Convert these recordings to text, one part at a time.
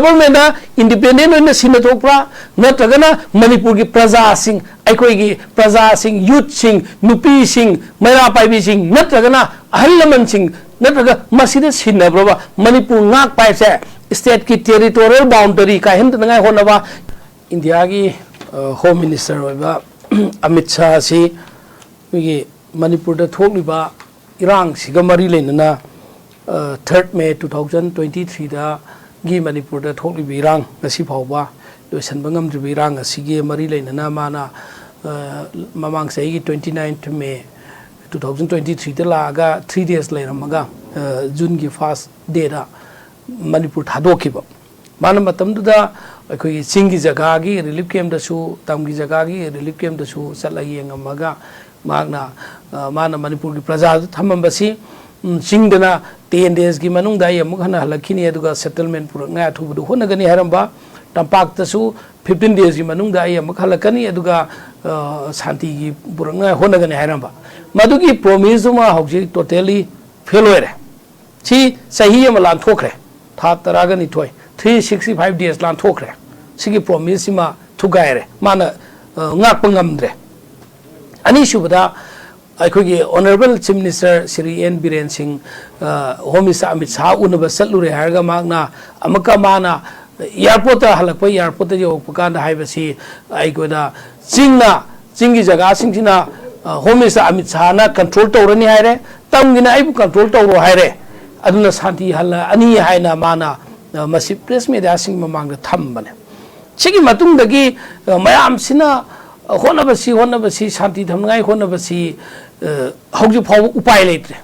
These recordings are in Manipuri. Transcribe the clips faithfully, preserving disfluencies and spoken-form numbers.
ꯒꯚꯔꯟꯃꯦꯟꯅ ꯏꯟꯗꯤꯄꯦꯟꯗꯦꯟ ꯑꯣꯏꯅ ꯁꯤꯟꯅ ꯊꯣꯛꯄ꯭ꯔꯥ, ꯅꯠꯇ꯭ꯔꯒꯅ ꯃꯅꯤꯄꯨꯔꯒꯤ ꯄ꯭ꯔꯖꯥꯁꯤꯡ, ꯑꯩꯈꯣꯏꯒꯤ ꯄ꯭ꯔꯖꯥꯁꯤꯡ, ꯌꯨꯠꯁꯤꯡ, ꯅꯨꯄꯤꯁꯤꯡ, ꯃꯩꯔꯥ ꯄꯥꯏꯕꯤꯁꯤꯡ, ꯅꯠꯇ꯭ꯔꯒꯅ ꯑꯍꯜ ꯂꯃꯟꯁꯤꯡ, ꯅꯠꯇ꯭ꯔꯒ ꯃꯁꯤꯗ ꯁꯤꯟꯅꯕ꯭ꯔꯕ? ꯃꯅꯤꯄꯨꯔ ꯉꯥꯛꯄ ꯍꯥꯏꯁꯦ ꯁ꯭ꯇꯦꯠꯀꯤ ꯇꯦꯔꯤꯇꯣꯔꯤꯌꯦꯜ ꯕꯥꯎꯟꯗꯔꯤ ꯀꯥꯏꯍꯟꯗꯅꯉꯥꯏ ꯍꯣꯠꯅꯕ꯫ ꯏꯟꯗꯤꯌꯥꯒꯤ, ꯑ, ꯍꯣꯝ ꯃꯤꯅꯤꯁꯇꯔ ꯑꯣꯏꯕ ꯑꯃꯤꯠ ꯁꯥꯍ ꯑꯁꯤ ꯑꯩꯈꯣꯏꯒꯤ ꯃꯅꯤꯄꯨꯔꯗ ꯊꯣꯛꯂꯤꯕ ꯏꯔꯥꯡꯁꯤꯒ ꯃꯔꯤ ꯂꯩꯅꯅ, ꯑ, third May two thousand twenty three ꯗꯒꯤ ꯃꯅꯤꯄꯨꯔꯗ ꯊꯣꯛꯂꯤꯕ ꯏꯔꯥꯡ, ꯉꯁꯤ ꯐꯥꯎꯕ ꯂꯣꯏꯁꯤꯟꯕ ꯉꯝꯗ꯭ꯔꯤꯕ ꯏꯔꯥꯡ ꯑꯁꯤꯒꯤ ꯃꯔꯤ ꯂꯩꯅꯅ ꯃꯥꯅ, ꯑ, ꯃꯃꯥꯡ ꯆꯍꯤꯒꯤ twenty ninth May two thousand twenty three ꯗ ꯂꯥꯛꯑꯒ three days ꯂꯩꯔꯝꯃꯒ, ꯑ, ꯖꯨꯟꯒꯤ first day ꯗ ꯃꯅꯤꯄꯨꯔ ꯊꯥꯗꯣꯛꯈꯤꯕ꯫ ꯃꯥꯅ ꯃꯇꯝꯗꯨꯗ ꯑꯩꯈꯣꯏꯒꯤ ꯆꯤꯡꯒꯤ ꯖꯒꯥꯒꯤ ꯔꯤꯂꯤꯐ ꯀꯦꯝꯞꯇꯁꯨ, ꯇꯝꯒꯤ ꯖꯒꯥꯒꯤ ꯔꯤꯂꯤꯐ ꯀꯦꯝꯞꯇꯁꯨ ꯆꯠꯂ ꯌꯦꯡꯉꯝꯃꯒ, ꯃꯍꯥꯛꯅ, ꯑ, ꯃꯥꯅ ꯃꯅꯤꯄꯨꯔꯒꯤ ꯄ꯭ꯔꯖꯥꯗ ꯊꯝꯃꯝꯕꯁꯤ, ꯎꯝ, ꯆꯤꯡꯗꯅ ten days ꯀꯤ ꯃꯅꯨꯡꯗ ꯑꯩ ꯑꯃꯨꯛ ꯍꯟꯅ ꯍꯜꯂꯛꯈꯤꯅꯤ, ꯑꯗꯨꯒ ꯁꯦꯇꯜꯃꯦꯟ ꯄꯨꯔꯛꯅꯉꯥꯏ ꯑꯊꯨꯕꯗ ꯍꯣꯠꯅꯒꯅꯤ ꯍꯥꯏꯔꯝꯕ, ꯇꯝꯄꯥꯛꯇꯁꯨ fifteen days ꯀꯤ ꯃꯅꯨꯡꯗ ꯑꯩ ꯑꯃꯨꯛ ꯍꯜꯂꯛꯀꯅꯤ, ꯑꯗꯨꯒ, ꯑ, ꯁꯥꯟꯇꯤꯒꯤ ꯄꯨꯔꯛꯅꯉꯥꯏ ꯍꯣꯠꯅꯒꯅꯤ ꯍꯥꯏꯔꯝꯕ꯫ ꯃꯗꯨꯒꯤ ꯄ꯭ꯔꯣꯃꯤꯁꯇꯨꯃ ꯍꯧꯖꯤꯛ ꯇꯣꯇꯦꯜꯂꯤ ꯐꯦꯜ ꯑꯣꯏꯔꯦ꯫ ꯁꯤ ꯆꯍꯤ ꯑꯃ ꯂꯥꯟꯊꯣꯛꯈ꯭ꯔꯦ, ꯊꯥ ꯇꯔꯥꯒ ꯅꯤꯊꯣꯏ, three sixty five days ꯂꯥꯟꯊꯣꯛꯈ꯭ꯔꯦ꯫ ꯁꯤꯒꯤ ꯄ꯭ꯔꯣꯃꯤꯁꯁꯤꯃ ꯊꯨꯒꯥꯏꯔꯦ, ꯃꯥꯅ, ꯑ, ꯉꯥꯛꯄ ꯉꯝꯗ꯭ꯔꯦ꯫ ꯑꯅꯤꯁꯨꯕꯗ, ꯑꯩꯈꯣꯏꯒꯤ honourable chief minister Shri N Biren Singh, uh, home minister Amit Shah ꯎꯅꯕ ꯆꯠꯂꯨꯔꯦ ꯍꯥꯏꯔꯒ, ꯃꯍꯥꯛꯅ ꯑꯃꯨꯛꯀ ꯃꯥꯅ ꯑꯦꯌꯥꯔꯄꯣꯔꯠꯇ ꯍꯜꯂꯛꯄ, ꯑꯦꯌꯥꯔꯄꯣꯔꯠꯇ ꯌꯧꯔꯛꯄ ꯀꯥꯟꯗ ꯍꯥꯏꯕꯁꯤ, ꯑꯩꯈꯣꯏꯅ ꯆꯤꯡꯅ, ꯆꯤꯡꯒꯤ ꯖꯒꯥꯁꯤꯡꯁꯤꯅ, ꯑ, ꯍꯣꯝ ꯃꯤꯅꯤꯁꯇꯔ ꯑꯃꯤꯠ ꯁꯥꯍꯅ ꯀꯟꯇ꯭ꯔꯣꯜ ꯇꯧꯔꯅꯤ ꯍꯥꯏꯔꯦ, ꯇꯝꯒꯤꯅ ꯑꯩꯕꯨ ꯀꯟꯇ꯭ꯔꯣꯜ ꯇꯧꯔꯣ ꯍꯥꯏꯔꯦ, ꯑꯗꯨꯅ ꯁꯥꯟꯇꯤ ꯍꯜꯂꯛꯑꯅꯤ ꯍꯥꯏꯅ ꯃꯥꯅ, ꯑ, ꯃꯁꯤ ꯄ꯭ꯔꯦꯁ ꯃꯦꯗꯤꯌꯥꯁꯤꯡꯒꯤ ꯃꯃꯥꯡꯗ ꯊꯝꯕꯅꯦ꯫ ꯁꯤꯒꯤ ꯃꯇꯨꯡꯗꯒꯤ, ꯑ, ꯃꯌꯥꯝꯁꯤꯅ, ꯑ, ꯍꯣꯠꯅꯕꯁꯤ, ꯍꯣꯠꯅꯕꯁꯤ, ꯁꯥꯟꯇꯤ ꯊꯝꯅꯉꯥꯏ ꯍꯣꯠꯅꯕꯁꯤ, ꯑ, ꯍꯧꯖꯤꯛ ꯐꯥꯎꯕ ꯎꯄꯥꯏ ꯂꯩꯇ꯭ꯔꯦ꯫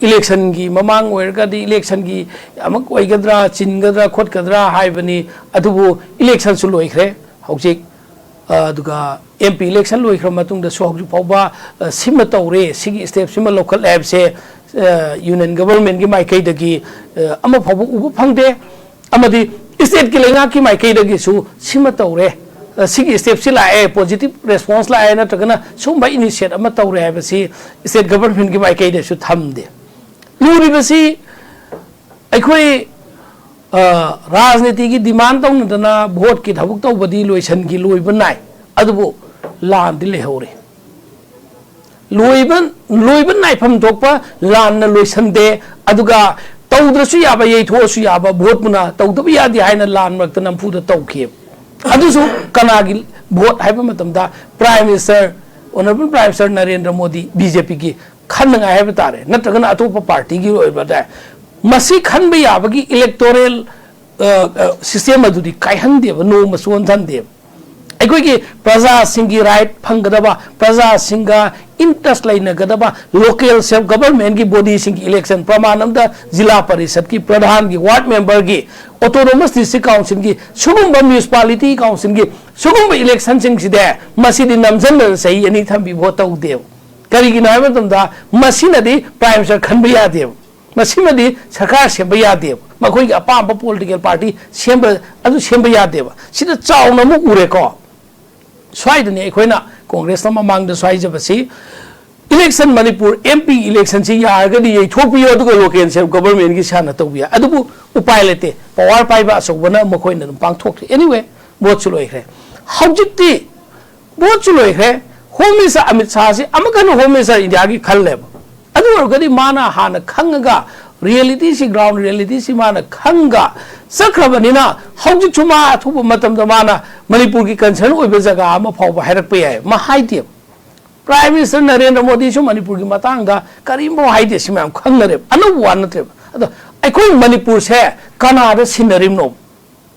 ꯏꯂꯦꯛꯁꯟꯒꯤ ꯃꯃꯥꯡ ꯑꯣꯏꯔꯒꯗꯤ ꯏꯂꯦꯛꯁꯟꯒꯤ ꯑꯃꯨꯛ ꯑꯣꯏꯒꯗ꯭ꯔꯥ, ꯆꯤꯟꯒꯗ꯭ꯔꯥ, ꯈꯣꯠꯀꯗ꯭ꯔꯥ ꯍꯥꯏꯕꯅꯤ, ꯑꯗꯨꯕꯨ ꯏꯂꯦꯛꯁꯟꯁꯨ ꯂꯣꯏꯈ꯭ꯔꯦ ꯍꯧꯖꯤꯛ꯫ ꯑ, ꯑꯗꯨꯒ ꯑꯦꯝ ꯄꯤ ꯏꯂꯦꯛꯁꯟ ꯂꯣꯏꯈ꯭ꯔ ꯃꯇꯨꯡꯗꯁꯨ ꯍꯧꯖꯤꯛ ꯐꯥꯎꯕ, ꯑ, ꯁꯤꯃ ꯇꯧꯔꯦ, ꯁꯤꯒꯤ ꯁ꯭ꯇꯦꯞꯁꯤꯃ ꯂꯧꯈꯠꯂꯦ ꯍꯥꯏꯕꯁꯦ, ꯑ, ꯌꯨꯅꯤꯌꯟ ꯒꯚꯔꯟꯃꯦꯟꯠꯀꯤ ꯃꯥꯏꯀꯩꯗꯒꯤ, ꯑ, ꯑꯃ ꯐꯥꯎꯕ ꯎꯕ ꯐꯪꯗꯦ꯫ ꯑꯃꯗꯤ ꯁ꯭ꯇꯦꯠꯀꯤ ꯂꯩꯉꯥꯛꯀꯤ ꯃꯥꯏꯀꯩꯗꯒꯤꯁꯨ ꯁꯤꯃ ꯇꯧꯔꯦ, ꯑ, ꯁꯤꯒꯤ ꯁ꯭ꯇꯦꯞꯁꯤ ꯂꯥꯛꯑꯦ, ꯄꯣꯖꯤꯇꯤꯚ ꯔꯦꯁꯄꯣꯟꯁ ꯂꯥꯛꯑꯦ, ꯅꯠꯇ꯭ꯔꯒꯅ ꯁꯨꯝꯕ ꯏꯅꯤꯁꯤꯌꯦꯠ ꯑꯃ ꯇꯧꯔꯦ ꯍꯥꯏꯕꯁꯤ ꯁ꯭ꯇꯦꯠ ꯒꯚꯔꯟꯃꯦꯟꯠꯀꯤ ꯃꯥꯏꯀꯩꯗꯁꯨ ꯊꯝꯗꯦ꯫ ꯂꯨꯔꯤꯕꯁꯤ ꯑꯩꯈꯣꯏ, ꯔꯥꯖꯅꯤꯇꯤꯒꯤ ꯗꯤꯃꯥꯟ ꯇꯧꯅꯗꯅ ꯚꯣꯠꯀꯤ ꯊꯕꯛ ꯇꯧꯕꯗꯤ ꯂꯣꯏꯁꯤꯟꯈꯤ, ꯂꯣꯏꯕ ꯅꯥꯏ꯫ ꯑꯗꯨꯕꯨ ꯂꯥꯟꯗꯤ ꯂꯩꯍꯧꯔꯤ꯫ ꯂꯣꯏꯕ ꯂꯣꯏꯕ ꯅꯥꯏꯐꯝ ꯊꯣꯛꯄ ꯂꯥꯟꯅ ꯂꯣꯏꯁꯤꯟꯗꯦ꯫ ꯑꯗꯨꯒ ꯇꯧꯗ꯭ꯔꯁꯨ ꯌꯥꯕ, ꯌꯩꯊꯣꯛꯑꯁꯨ ꯌꯥꯕ ꯚꯣꯠꯄꯨꯅ ꯇꯧꯗꯕ ꯌꯥꯗꯦ ꯍꯥꯏꯅ ꯂꯥꯟ ꯃꯔꯛꯇ ꯅꯝꯐꯨꯗ ꯇꯧꯈꯤꯑꯕ꯫ ꯑꯗꯨꯁꯨ ꯀꯅꯥꯒꯤ ꯚꯣꯠ ꯍꯥꯏꯕ ꯃꯇꯝꯗ, prime minister, honourable prime minister Narendra Modi, B J ꯄꯤꯒꯤ ꯈꯟꯅꯉꯥꯏ ꯍꯥꯏꯕ ꯇꯥꯔꯦ, ꯅꯠꯇ꯭ꯔꯒꯅ ꯑꯇꯣꯞꯄ ꯄꯥꯔꯇꯤꯒꯤ ꯑꯣꯏꯕ ꯇꯥꯔꯦ, ꯃꯁꯤ ꯈꯟꯕ ꯌꯥꯕꯒꯤ ꯏꯂꯦꯛꯇꯣꯔꯦꯜ ꯁꯤꯁꯇꯦꯝ ꯑꯗꯨꯗꯤ ꯀꯥꯏꯍꯟꯗꯦꯕ, ꯅꯣꯡꯃ ꯆꯣꯟꯊꯟꯗꯦꯕ꯫ ꯑꯩꯈꯣꯏꯒꯤ ꯄ꯭ꯔꯖꯥꯁꯤꯡꯒꯤ ꯔꯥꯏꯠ ꯐꯪꯒꯗꯕ, ꯄ꯭ꯔꯖꯥꯁꯤꯡꯒ ꯏꯟꯇꯔꯦꯁ ꯂꯩꯅꯒꯗꯕ ꯂꯣꯀꯦꯜ ꯁꯦꯜꯐ ꯒꯚꯔꯟꯃꯦꯟꯒꯤ ꯕꯣꯗꯤꯁꯤꯡꯒꯤ ꯏꯂꯦꯛꯁꯟ, ꯄ꯭ꯔꯃꯥꯟ ꯑꯃꯗ ꯖꯤꯂꯥ ꯄꯔꯤꯁꯠꯀꯤ ꯄ꯭ꯔꯙꯥꯟꯒꯤ, ꯋꯥꯔꯗ ꯃꯦꯝꯕꯔꯒꯤ, ꯑꯣꯇꯣꯅꯣꯃꯁ ꯗꯤꯁꯇ꯭ꯔꯤꯛ ꯀꯥꯎꯟꯁꯤꯜꯒꯤ, ꯁꯤꯒꯨꯝꯕ ꯃ꯭ꯌꯨꯅꯤꯁꯤꯄꯥꯂꯤꯇꯤ ꯀꯥꯎꯟꯁꯤꯜꯒꯤ ꯁꯤꯒꯨꯝꯕ ꯏꯂꯦꯛꯁꯟꯁꯤꯡꯁꯤꯗꯤ ꯃꯁꯤꯗꯤ ꯅꯝꯁꯤꯟꯗꯅ ꯆꯍꯤ ꯑꯅꯤ ꯊꯝꯕꯤ ꯚꯣꯠ ꯇꯧꯗꯦꯕ꯫ ꯀꯔꯤꯒꯤꯅꯣ ꯍꯥꯏꯕ ꯃꯇꯝꯗ ꯃꯁꯤꯅꯗꯤ ꯄ꯭ꯔꯥꯏꯝ ꯃꯤꯅꯤꯁꯇꯔ ꯈꯟꯕ ꯌꯥꯗꯦꯕ꯫ ꯃꯁꯤꯃꯗꯤ ꯁꯔꯀꯥꯔ ꯁꯦꯝꯕ ꯌꯥꯗꯦꯕ꯫ ꯃꯈꯣꯏꯒꯤ ꯑꯄꯥꯝꯕ ꯄꯣꯂꯤꯇꯤꯀꯦꯜ ꯄꯥꯔꯇꯤ ꯁꯦꯝꯕ, ꯑꯗꯨ ꯁꯦꯝꯕ ꯌꯥꯗꯦꯕ꯫ ꯁꯤꯗ ꯆꯥꯎꯅ ꯑꯃꯨꯛ ꯎꯔꯦꯀꯣ꯫ ꯁ꯭ꯋꯥꯏꯗꯅꯤ ꯑꯩꯈꯣꯏꯅ ꯀꯣꯡꯒ꯭ꯔꯦꯁꯅ ꯃꯃꯥꯡꯗ ꯁ꯭ꯋꯥꯏꯖꯕꯁꯤ, ꯏꯂꯦꯛꯁꯟ, ꯃꯅꯤꯄꯨꯔ ꯑꯦꯝ ꯄꯤ ꯏꯂꯦꯛꯁꯟꯁꯤ ꯌꯥꯔꯒꯗꯤ ꯌꯩꯊꯣꯛꯄꯤꯌꯣ, ꯑꯗꯨꯒ ꯂꯣꯀꯦꯜ ꯁꯦꯜꯐ ꯒꯚꯔꯟꯃꯦꯟꯒꯤ ꯁꯥꯟꯅ ꯇꯧꯕ ꯌꯥꯏ꯫ ꯑꯗꯨꯕꯨ ꯎꯄꯥꯏ ꯂꯩꯇꯦ, ꯄꯋꯥꯔ ꯄꯥꯏꯕ ꯑꯆꯧꯕꯅ ꯃꯈꯣꯏꯅ ꯑꯗꯨꯝ ꯄꯥꯡꯊꯣꯛꯈ꯭ꯔꯦ꯫ ꯑꯦꯅꯤꯋꯦ, ꯚꯣꯠꯁꯨ ꯂꯣꯏꯈ꯭ꯔꯦ꯫ ꯍꯧꯖꯤꯛꯇꯤ ꯚꯣꯠꯁꯨ ꯂꯣꯏꯈ꯭ꯔꯦ, ꯍꯣꯝ ꯃꯤꯅꯤꯁꯇꯔ ꯑꯃꯤꯠ ꯁꯥꯍꯁꯤ ꯑꯃꯨꯛꯀ ꯍꯟꯅ ꯍꯣꯝ ꯃꯤꯅꯤꯁꯇꯔ ꯏꯟꯗꯤꯌꯥꯒꯤ ꯈꯜꯂꯦꯕ꯫ ꯑꯗꯨ ꯑꯣꯏꯔꯒꯗꯤ ꯃꯥꯅ ꯍꯥꯟꯅ ꯈꯪꯉꯒ, ꯔꯤꯌꯦꯂꯤꯇꯤꯁꯤ, ꯒ꯭ꯔꯥꯎꯟ ꯔꯤꯌꯦꯂꯤꯇꯤꯁꯤ ꯃꯥꯅ ꯈꯪꯉꯒ ꯆꯠꯈ꯭ꯔꯕꯅꯤꯅ, ꯍꯧꯖꯤꯛꯁꯨ ꯃꯥ ꯑꯊꯨꯕ ꯃꯇꯝꯗ ꯃꯥꯅ ꯃꯅꯤꯄꯨꯔꯒꯤ ꯀꯟꯁꯔꯟ ꯑꯣꯏꯕ ꯖꯒꯥ ꯑꯃ ꯐꯥꯎꯕ ꯍꯥꯏꯔꯛꯄ ꯌꯥꯏ꯫ ꯃꯥ ꯍꯥꯏꯗꯦꯕ꯫ ꯄ꯭ꯔꯥꯏꯝ ꯃꯤꯅꯤꯁꯇꯔ ꯅꯔꯦꯟꯗ꯭ꯔ ꯃꯣꯗꯤꯁꯨ ꯃꯅꯤꯄꯨꯔꯒꯤ ꯃꯇꯥꯡꯗ ꯀꯔꯤꯝꯐꯥꯎ ꯍꯥꯏꯗꯦ꯫ ꯁꯤ ꯃꯌꯥꯝ ꯈꯪꯅꯔꯦꯕ, ꯑꯅꯧꯕ ꯋꯥ ꯅꯠꯇ꯭ꯔꯦꯕ꯫ ꯑꯗꯣ ꯑꯩꯈꯣꯏ ꯃꯅꯤꯄꯨꯔꯁꯦ ꯀꯅꯥꯗ ꯁꯤꯟꯅꯔꯤꯕꯅꯣ?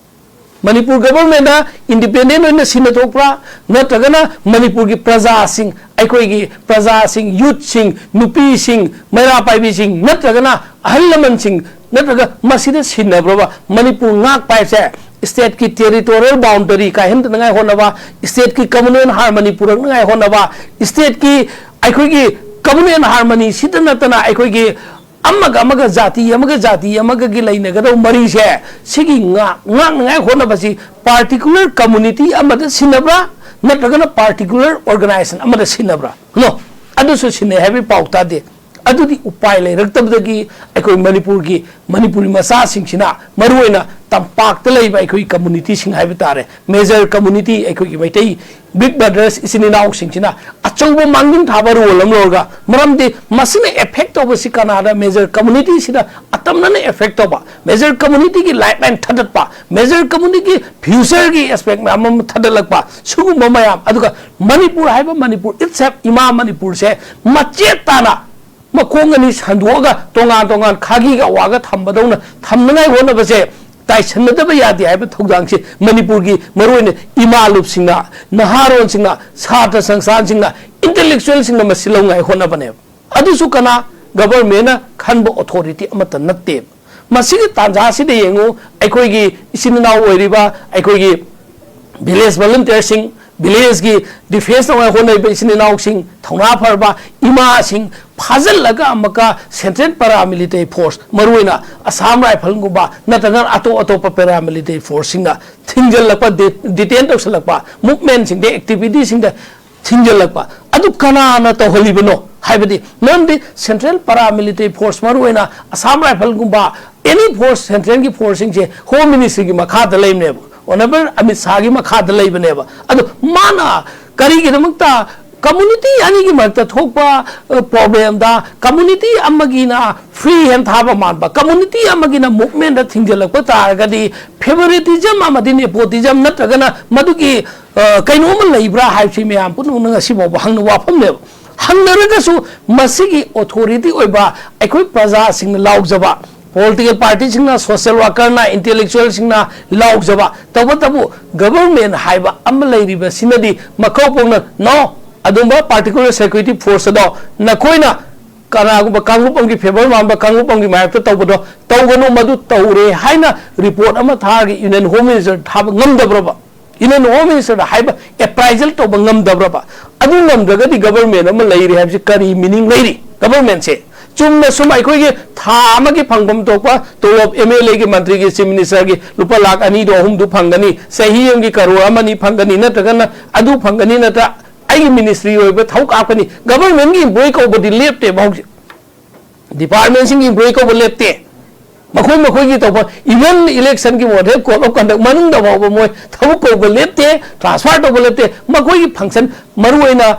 ꯃꯅꯤꯄꯨꯔ ꯒꯚꯔꯟꯃꯦꯟꯅ ꯏꯟꯗꯤꯄꯦꯟꯗꯦꯟ ꯑꯣꯏꯅ ꯁꯤꯟꯅ ꯊꯣꯛꯄ꯭ꯔꯥ, ꯅꯠꯇ꯭ꯔꯒꯅ ꯃꯅꯤꯄꯨꯔꯒꯤ ꯄ꯭ꯔꯖꯥꯁꯤꯡ, ꯑꯩꯈꯣꯏꯒꯤ ꯄ꯭ꯔꯖꯥꯁꯤꯡ, ꯌꯨꯠꯁꯤꯡ, ꯅꯨꯄꯤꯁꯤꯡ, ꯃꯩꯔꯥ ꯄꯥꯏꯕꯤꯁꯤꯡ, ꯅꯠꯇ꯭ꯔꯒꯅ ꯑꯍꯜ ꯂꯃꯟꯁꯤꯡ, ꯅꯠꯇ꯭ꯔꯒ ꯃꯁꯤꯗ ꯁꯤꯟꯅꯕ꯭ꯔꯕ? ꯃꯅꯤꯄꯨꯔ ꯉꯥꯛꯄ ꯍꯥꯏꯁꯦ ꯁ꯭ꯇꯦꯠꯀꯤ ꯇꯦꯔꯤꯇꯣꯔꯤꯌꯦꯜ ꯕꯥꯎꯟꯗꯔꯤ ꯀꯥꯏꯍꯟꯗꯅꯉꯥꯏ ꯍꯣꯠꯅꯕ, ꯁ꯭ꯇꯦꯠꯀꯤ ꯀꯃꯟ ꯑꯦꯟ ꯍꯥꯔꯃꯅꯤ ꯄꯨꯔꯛꯅꯉꯥꯏ ꯍꯣꯠꯅꯕ, ꯁ꯭ꯇꯦꯠꯀꯤ ꯑꯩꯈꯣꯏꯒꯤ ꯀꯃꯟ ꯑꯦꯟ ꯍꯥꯔꯃꯅꯤ ꯁꯤꯗ ꯅꯠꯇꯅ ꯑꯩꯈꯣꯏꯒꯤ ꯑꯃꯒ ꯑꯃꯒ, ꯖꯥꯇꯤ ꯑꯃꯒ ꯖꯥꯇꯤ ꯑꯃꯒꯒꯤ ꯂꯩꯅꯒꯗꯧꯕ ꯃꯔꯤꯁꯦ, ꯁꯤꯒꯤ ꯉꯥꯛ-, ꯉꯥꯛꯅꯉꯥꯏ ꯍꯣꯠꯅꯕꯁꯤ ꯄꯥꯔꯇꯤꯀꯨꯂꯔ ꯀꯝꯃꯨꯅꯤꯇꯤ ꯑꯃꯗ ꯁꯤꯟꯅꯕ꯭ꯔꯥ, ꯅꯠꯇ꯭ꯔꯒꯅ ꯄꯥꯔꯇꯤꯀꯨꯂꯔ ꯑꯣꯔꯒꯅꯥꯏꯖꯦꯁꯟ ꯑꯃꯗ ꯁꯤꯟꯅꯕ꯭ꯔꯥ? ꯅꯣ, ꯑꯗꯨꯁꯨ ꯁꯤꯟꯅꯩ ꯍꯥꯏꯕꯒꯤ ꯄꯥꯎ ꯇꯥꯗꯦ꯫ ꯑꯗꯨꯗꯤ ꯎꯄꯥꯏ ꯂꯩꯔꯛꯇꯕꯗꯒꯤ ꯑꯩꯈꯣꯏ ꯃꯅꯤꯄꯨꯔꯒꯤ, ꯃꯅꯤꯄꯨꯔꯤ ꯃꯆꯥꯁꯤꯡꯁꯤꯅ, ꯃꯔꯨꯑꯣꯏꯅ ꯇꯝꯄꯥꯛꯇ ꯂꯩꯕ ꯑꯩꯈꯣꯏ ꯀꯝꯃꯨꯅꯤꯇꯤꯁꯤꯡ ꯍꯥꯏꯕ ꯇꯥꯔꯦ, ꯃꯦꯖꯔ ꯀꯝꯃꯨꯅꯤꯇꯤ, ꯑꯩꯈꯣꯏꯒꯤ ꯃꯩꯇꯩ ꯕꯤꯛ ꯕ꯭ꯔꯗꯔꯁ, ꯏꯆꯤꯟ ꯏꯅꯥꯎꯁꯤꯡꯁꯤꯅ ꯑꯆꯧꯕ ꯃꯥꯡꯖꯤꯟ ꯊꯥꯕ ꯔꯣꯜ ꯑꯃ ꯂꯧꯔꯒ, ꯃꯔꯝꯗꯤ ꯃꯁꯤꯅ ꯑꯦꯐꯦꯛ ꯇꯧꯕꯁꯤ ꯀꯅꯥꯗ? ꯃꯦꯖꯔ ꯀꯝꯃꯨꯅꯤꯇꯤꯁꯤꯗ ꯑꯇꯝꯅꯅ ꯑꯦꯐꯦꯛ ꯇꯧꯕ, ꯃꯦꯖꯔ ꯀꯝꯃꯨꯅꯤꯇꯤꯒꯤ ꯂꯥꯏꯐ ꯂꯥꯏꯟ ꯊꯥꯗꯠꯄ, ꯃꯦꯖꯔ ꯀꯝꯃꯨꯅꯤꯇꯤꯒꯤ ꯐ꯭ꯌꯨꯆꯔꯒꯤ ꯑꯦꯁꯄꯦꯛ ꯃꯌꯥꯝ ꯑꯃ ꯊꯥꯗꯠꯂꯛꯄ, ꯁꯤꯒꯨꯝꯕ ꯃꯌꯥꯝ, ꯑꯗꯨꯒ ꯃꯅꯤꯄꯨꯔ ꯍꯥꯏꯕ ꯃꯅꯤꯄꯨꯔ itself, ꯏꯃꯥ ꯃꯅꯤꯄꯨꯔꯁꯦ ꯃꯆꯦꯠ ꯇꯥꯅ ꯃꯈꯣꯡ ꯑꯅꯤ ꯁꯟꯗꯣꯛꯑꯒ ꯇꯣꯉꯥꯟ ꯇꯣꯉꯥꯟ ꯈꯥꯒꯤꯒ ꯑꯋꯥꯒ ꯊꯝꯕꯗꯧꯅ ꯊꯝꯅꯉꯥꯏ ꯍꯣꯠꯅꯕꯁꯦ ꯇꯥꯏꯁꯟꯅꯗꯕ ꯌꯥꯗꯦ ꯍꯥꯏꯕ ꯊꯧꯗꯥꯡꯁꯤ ꯃꯅꯤꯄꯨꯔꯒꯤ ꯃꯔꯨꯑꯣꯏꯅ ꯏꯃꯥ ꯂꯨꯞꯁꯤꯡꯅ, ꯅꯍꯥꯔꯣꯟꯁꯤꯡꯅ, ꯁꯥꯇ꯭ꯔ ꯁꯪꯁꯊꯥꯟꯁꯤꯡꯅ, ꯏꯟꯇꯦꯂꯦꯛꯆꯨꯋꯦꯜꯁꯤꯡꯅ ꯃꯁꯤ ꯂꯧꯅꯉꯥꯏ ꯍꯣꯠꯅꯕꯅꯦꯕ꯫ ꯑꯗꯨꯁꯨ ꯀꯅꯥ? ꯒꯚꯔꯟꯃꯦꯟꯅ ꯈꯟꯕ ꯑꯣꯊꯣꯔꯤꯇꯤ ꯑꯃꯠꯇ ꯅꯠꯇꯦꯕ꯫ ꯃꯁꯤꯒꯤ ꯇꯥꯟꯖꯥꯁꯤꯗ ꯌꯦꯡꯉꯨ, ꯑꯩꯈꯣꯏꯒꯤ ꯏꯆꯤꯟ ꯏꯅꯥꯎ ꯑꯣꯏꯔꯤꯕ ꯑꯩꯈꯣꯏꯒꯤ ꯚꯤꯂꯦꯖ ꯚꯣꯂꯨꯟꯇꯤꯌꯔꯁꯤꯡ, ꯚꯤꯂꯦꯖꯀꯤ ꯗꯤꯐꯦꯟꯁ ꯇꯧꯅꯉꯥꯏ ꯍꯣꯠꯅꯔꯤꯕ ꯏꯆꯤꯟ ꯏꯅꯥꯎꯁꯤꯡ, ꯊꯧꯅꯥ ꯐꯔꯕ ꯏꯃꯥꯁꯤꯡ ꯐꯥꯖꯤꯜꯂꯒ ꯑꯃꯨꯛꯀ ꯁꯦꯟꯇ꯭ꯔꯦꯜ ꯄꯦꯔꯥꯃꯤꯂꯤꯇꯔꯤ ꯐꯣꯔꯁ, ꯃꯔꯨꯑꯣꯏꯅ ꯑꯁꯥꯝ ꯔꯥꯏꯐꯜꯒꯨꯝꯕ ꯅꯠꯇ꯭ꯔꯒꯅ ꯑꯇꯣꯞ ꯑꯇꯣꯞꯄ ꯄꯦꯔꯥꯃꯤꯂꯤꯇꯔꯤ ꯐꯣꯔꯁꯁꯤꯡꯅ ꯊꯤꯡꯖꯤꯜꯂꯛꯄ, ꯗꯤ-, ꯗꯤꯇꯦꯟ ꯇꯧꯁꯤꯜꯂꯛꯄ, ꯃꯨꯞꯃꯦꯟꯁꯤꯡꯗ, ꯑꯦꯛꯇꯤꯚꯤꯇꯤꯁꯤꯡꯗ ꯊꯤꯡꯖꯤꯜꯂꯛꯄ꯫ ꯑꯗꯨ ꯀꯅꯥꯅ ꯇꯧꯍꯜꯂꯤꯕꯅꯣ ꯍꯥꯏꯕꯗꯤ, ꯃꯔꯝꯗꯤ ꯁꯦꯟꯇ꯭ꯔꯦꯜ ꯄꯦꯔꯥꯃꯤꯂꯤꯇꯔꯤ ꯐꯣꯔꯁ, ꯃꯔꯨꯑꯣꯏꯅ ꯑꯁꯥꯝ ꯔꯥꯏꯐꯜꯒꯨꯝꯕ, ꯑꯦꯅꯤ ꯐꯣꯔꯁ, ꯁꯦꯟꯇ꯭ꯔꯦꯜꯒꯤ ꯐꯣꯔꯁꯁꯤꯡꯁꯦ ꯍꯣꯝ ꯃꯤꯅꯤꯁꯇ꯭ꯔꯤꯒꯤ ꯃꯈꯥꯗ ꯂꯩꯕꯅꯦꯕ, ꯑꯣꯅꯔꯦꯕꯜ ꯑꯃꯤꯠ ꯁꯥꯍꯒꯤ ꯃꯈꯥꯗ ꯂꯩꯕꯅꯦꯕ꯫ ꯑꯗꯨ ꯃꯥꯅ ꯀꯔꯤꯒꯤꯗꯃꯛꯇ ꯀꯝꯃꯨꯅꯤꯇꯤ ꯑꯅꯤꯒꯤ ꯃꯔꯛꯇ ꯊꯣꯛꯄ, ꯑ, ꯄ꯭ꯔꯣꯕ꯭ꯂꯦꯝꯗ ꯀꯝꯃꯨꯅꯤꯇꯤ ꯑꯃꯒꯤꯅ ꯐ꯭ꯔꯤ ꯍꯦꯟ ꯊꯥꯕ ꯃꯥꯟꯕ, ꯀꯝꯃꯨꯅꯤꯇꯤ ꯑꯃꯒꯤꯅ ꯃꯨꯞꯃꯦꯟꯗ ꯊꯤꯡꯖꯤꯜꯂꯛꯄ ꯇꯥꯔꯒꯗꯤ ꯐꯦꯚꯣꯔꯤꯇꯤꯖꯝ ꯑꯃꯗꯤ ꯅꯦꯄꯣꯇꯤꯖꯝ ꯅꯠꯇ꯭ꯔꯒꯅ ꯃꯗꯨꯒꯤ, ꯑ, ꯀꯩꯅꯣꯝꯃ ꯂꯩꯕ꯭ꯔꯥ ꯍꯥꯏꯕꯁꯤ ꯃꯌꯥꯝ ꯄꯨꯝꯅꯃꯛꯅ ꯉꯁꯤ ꯐꯥꯎꯕ ꯍꯪꯅ ꯋꯥꯐꯝꯅꯦꯕ꯫ ꯍꯪꯅꯔꯒꯁꯨ ꯃꯁꯤꯒꯤ ꯑꯣꯊꯣꯔꯤꯇꯤ ꯑꯣꯏꯕ ꯑꯩꯈꯣꯏ ꯄ꯭ꯔꯖꯥꯁꯤꯡꯅ ꯂꯥꯎꯖꯕ, ꯄꯣꯂꯤꯇꯤꯀꯦꯜ ꯄꯥꯔꯇꯤꯁꯤꯡꯅ, ꯁꯣꯁꯤꯌꯦꯜ ꯋꯥꯔꯀꯔꯅ, ꯏꯟꯇꯦꯂꯦꯛꯆꯨꯋꯦꯜꯁꯤꯡꯅ ꯂꯥꯎꯖꯕ, ꯇꯧꯕꯇꯕꯨ ꯒꯚꯔꯟꯃꯦꯟ ꯍꯥꯏꯕ ꯑꯃ ꯂꯩꯔꯤꯕꯁꯤꯅꯗꯤ ꯃꯀꯧ ꯀꯧꯅ, "No, ꯑꯗꯨꯝꯕ ꯄꯥꯔꯇꯤꯀꯨꯂꯔ ꯁꯦꯀ꯭ꯌꯨꯔꯤꯇꯤ ꯐꯣꯔꯁ ꯑꯗꯣ ꯅꯈꯣꯏꯅ ꯀꯅꯥꯒꯨꯝꯕ ꯀꯥꯡꯂꯨꯞ ꯑꯃꯒꯤ ꯐꯦꯚꯔ ꯃꯥꯟꯕ ꯀꯥꯡꯂꯨꯞ ꯑꯃꯒꯤ ꯃꯥꯌꯣꯛꯇ ꯇꯧꯕꯗꯣ ꯇꯧꯒꯅꯨ, ꯃꯗꯨ ꯇꯧꯔꯦ" ꯍꯥꯏꯅ ꯔꯤꯄꯣꯔꯠ ꯑꯃ ꯊꯥꯔꯒ ꯌꯨꯅꯤꯌꯟ ꯍꯣꯝ ꯃꯤꯅꯤꯁꯇꯔ ꯊꯥꯕ ꯉꯝꯗꯕ꯭ꯔꯕ? ꯌꯨꯅꯤꯌꯟ ꯍꯣꯝ ꯃꯤꯅꯤꯁꯇꯔꯗ ꯍꯥꯏꯕ, ꯑꯦꯄ꯭ꯔꯥꯏꯖꯦꯜ ꯇꯧꯕ ꯉꯝꯗꯕ꯭ꯔꯕ? ꯑꯗꯨ ꯉꯝꯗ꯭ꯔꯒꯗꯤ ꯒꯚꯔꯟꯃꯦꯟ ꯑꯃ ꯂꯩꯔꯤ ꯍꯥꯏꯕꯁꯤ ꯀꯔꯤ ꯃꯤꯅꯤꯡ ꯂꯩꯔꯤ? ꯒꯚꯔꯟꯃꯦꯟꯁꯦ ꯆꯨꯝꯅ ꯁꯨꯝ ꯑꯩꯈꯣꯏꯒꯤ ꯊꯥ ꯑꯃꯒꯤ ꯐꯪꯐꯝ ꯊꯣꯛꯄ ꯇꯣꯂꯣꯞ, ꯑꯦꯝ ꯑꯦꯜ ꯑꯦꯒꯤ, ꯃꯟꯇ꯭ꯔꯤꯒꯤ, ꯆꯤꯐ ꯃꯤꯅꯤꯁꯇꯔꯒꯤ ꯂꯨꯄꯥ ꯂꯥꯈ ꯑꯅꯤꯗꯣ ꯑꯍꯨꯝꯗꯨ ꯐꯪꯒꯅꯤ, ꯆꯍꯤ ꯑꯃꯒꯤ ꯀꯔꯣꯔ ꯑꯃꯅꯤ ꯐꯪꯒꯅꯤ, ꯅꯠꯇ꯭ꯔꯒꯅ ꯑꯗꯨ ꯐꯪꯒꯅꯤ, ꯅꯠꯇ꯭ꯔ ꯑꯩꯒꯤ ꯃꯤꯅꯤꯁꯇ꯭ꯔꯤ ꯑꯣꯏꯕ ꯊꯧ ꯀꯥꯞꯀꯅꯤ꯫ ꯒꯚꯔꯟꯃꯦꯟꯒꯤ ꯏꯝꯄ꯭ꯂꯣꯌꯤ ꯀꯧꯕꯗꯤ ꯂꯦꯞꯇꯦꯕ ꯍꯧꯖꯤꯛ꯫ ꯗꯤꯄꯥꯔꯠꯃꯦꯟꯁꯤꯡꯒꯤ ꯏꯝꯄ꯭ꯂꯣꯌꯤ ꯀꯧꯕ ꯂꯦꯞꯇꯦ꯫ ꯃꯈꯣꯏ ꯃꯈꯣꯏꯒꯤ ꯇꯧꯕ, even ꯏꯂꯦꯛꯁꯟꯒꯤ ꯃꯣꯗꯦꯜ ꯀꯣꯗ ꯑꯣꯐ ꯀꯟꯗꯛ ꯃꯅꯨꯡꯗ ꯐꯥꯎꯕ ꯃꯣꯏ ꯊꯕꯛ ꯀꯧꯕ ꯂꯦꯞꯇꯦ, ꯇ꯭ꯔꯥꯟꯁꯐꯔ ꯇꯧꯕ ꯂꯦꯞꯇꯦ꯫ ꯃꯈꯣꯏꯒꯤ ꯐꯪꯁꯟ ꯃꯔꯨꯑꯣꯏꯅ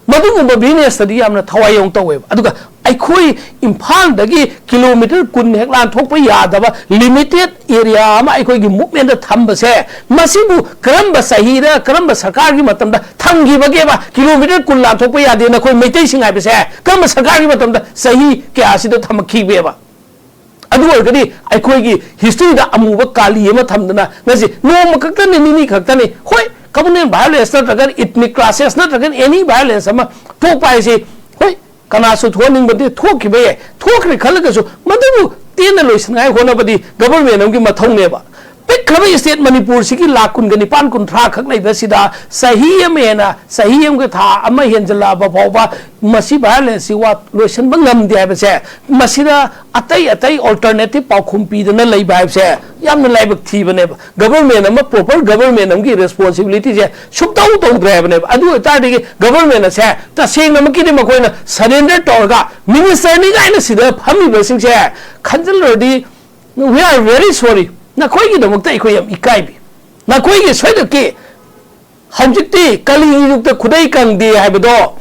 ꯃꯗꯨꯒꯨꯝꯕ ꯕꯤꯖꯤꯅꯦꯁꯇꯗꯤ ꯌꯥꯝꯅ ꯊꯋꯥꯏ ꯌꯥꯎꯅ ꯇꯧꯋꯦꯕ꯫ ꯑꯗꯨꯒ ꯑꯩꯈꯣꯏ ꯏꯝꯐꯥꯜꯗꯒꯤ ꯀꯤꯂꯣꯃꯤꯇꯔ ꯀꯨꯟ ꯍꯦꯛ ꯂꯥꯟꯊꯣꯛꯄ ꯌꯥꯗꯕ ꯂꯤꯃꯤꯇꯦꯠ ꯑꯦꯔꯤꯌꯥ ꯑꯃ ꯑꯩꯈꯣꯏꯒꯤ ꯃꯨꯞꯃꯦꯟꯗ ꯊꯝꯕꯁꯦ, ꯃꯁꯤꯕꯨ ꯀꯔꯝꯕ ꯆꯍꯤꯗ, ꯀꯔꯝꯕ ꯁꯔꯀꯥꯔꯒꯤ ꯃꯇꯝꯗ ꯊꯝꯈꯤꯕꯒꯦꯕ? ꯀꯤꯂꯣꯃꯤꯇꯔ ꯀꯨꯟ ꯂꯥꯟꯊꯣꯛꯄ ꯌꯥꯗꯦ ꯅꯈꯣꯏ ꯃꯩꯇꯩꯁꯤꯡ ꯍꯥꯏꯕꯁꯦ ꯀꯔꯝꯕ ꯁꯔꯀꯥꯔꯒꯤ ꯃꯇꯝꯗ, ꯆꯍꯤ ꯀꯌꯥꯁꯤꯗ ꯊꯝꯃꯛꯈꯤꯒꯦꯕ? ꯑꯗꯨ ꯑꯣꯏꯔꯒꯗꯤ ꯑꯩꯈꯣꯏꯒꯤ ꯍꯤꯁꯇ꯭ꯔꯤꯗ ꯑꯃꯨꯕ ꯀꯥꯂꯤ ꯑꯃ ꯊꯝꯗꯅ ꯉꯁꯤ ꯅꯣꯡꯃ ꯈꯛꯇꯅꯤ, ꯅꯤꯅꯤ ꯈꯛꯇꯅꯤ, ꯍꯣꯏ, ꯀꯃꯨꯅꯦꯜ ꯚꯥꯏꯑꯣꯂꯦꯟꯁ ꯅꯠꯇ꯭ꯔꯒ ꯏꯊꯅꯤꯛ ꯀ꯭ꯂꯥꯁꯦꯁ ꯅꯠꯇ꯭ꯔꯒ ꯑꯦꯅꯤ ꯚꯥꯏꯑꯣꯂꯦꯟꯁ ꯑꯃ ꯊꯣꯛꯄ ꯍꯥꯏꯁꯤ, ꯍꯣꯏ, ꯀꯅꯥꯁꯨ ꯊꯣꯛꯍꯟꯅꯤꯡꯕꯗꯤ ꯊꯣꯛꯈꯤꯕ ꯌꯥꯏ, ꯊꯣꯛꯈ꯭ꯔꯦ ꯈꯜꯂꯒꯁꯨ ꯃꯗꯨꯕꯨ ꯇꯦꯟꯅ ꯂꯣꯏꯁꯤꯟꯉꯥꯏ ꯍꯣꯠꯅꯕꯗꯤ ꯒꯕꯔꯃꯦꯟ ꯑꯃꯒꯤ ꯃꯊꯧꯅꯦꯕ꯫ ꯄꯤꯛꯈ꯭ꯔꯕ ꯏꯁꯇꯦꯠ ꯃꯅꯤꯄꯨꯔꯁꯤꯒꯤ ꯂꯥꯈ ꯀꯨꯟꯒ ꯅꯤꯄꯥꯟ, ꯀꯨꯟꯊ꯭ꯔꯥ ꯈꯛ ꯂꯩꯕꯁꯤꯗ ꯆꯍꯤ ꯑꯃ ꯍꯦꯟꯅ, ꯆꯍꯤ ꯑꯃꯒ ꯊꯥ ꯑꯃ ꯍꯦꯟꯖꯜꯂꯛꯑꯕ ꯐꯥꯎꯕ ꯃꯁꯤ ꯚꯥꯏꯑꯣꯂꯦꯟꯁꯁꯤ ꯋꯥ ꯂꯣꯏꯁꯤꯟꯕ ꯉꯝꯗꯦ ꯍꯥꯏꯕꯁꯦ, ꯃꯁꯤꯗ ꯑꯇꯩ ꯑꯇꯩ ꯑꯣꯜꯇꯔꯅꯦꯇꯤꯞ ꯄꯥꯎꯈꯨꯝ ꯄꯤꯗꯅ ꯂꯩꯕ ꯍꯥꯏꯕꯁꯦ ꯌꯥꯝꯅ ꯂꯥꯏꯕꯛ ꯊꯤꯕꯅꯦꯕ꯫ ꯒꯕꯔꯃꯦꯟ ꯑꯃ, ꯄ꯭ꯔꯣꯄꯔ ꯒꯕꯔꯃꯦꯟ ꯑꯃꯒꯤ ꯔꯦꯁꯄꯣꯟꯁꯤꯕꯤꯂꯤꯇꯤꯁꯦ ꯁꯨꯛꯇꯧ ꯇꯧꯗ꯭ꯔꯦ ꯍꯥꯏꯕꯅꯦꯕ꯫ ꯑꯗꯨ ꯑꯣꯏꯇꯥꯔꯗꯤ ꯒꯕꯔꯃꯦꯟ ꯑꯁꯦ ꯇꯁꯦꯡꯅꯃꯛꯀꯤꯗꯤ ꯃꯈꯣꯏꯅ ꯁꯔꯦꯟꯗꯔ ꯇꯧꯔꯒ ꯃꯤꯅꯤꯁꯇꯔꯅꯤ ꯀꯥꯏꯅ ꯁꯤꯗ ꯐꯝꯃꯤꯕꯁꯤꯡꯁꯦ ꯈꯟꯖꯤꯜꯂꯨꯔꯗꯤ, "We are very sorry, ꯅꯈꯣꯏꯒꯤꯗꯃꯛꯇ ꯑꯩꯈꯣꯏ ꯌꯥꯝ ꯏꯀꯥꯏꯕꯤ꯫ ꯅꯈꯣꯏꯒꯤ ꯁꯣꯏꯗꯛꯀꯤ ꯍꯧꯖꯤꯛꯇꯤ ꯀꯂꯤꯒꯤ ꯌꯨꯒꯇ ꯈꯨꯗꯩ ꯀꯪꯗꯦ ꯍꯥꯏꯕꯗꯣ,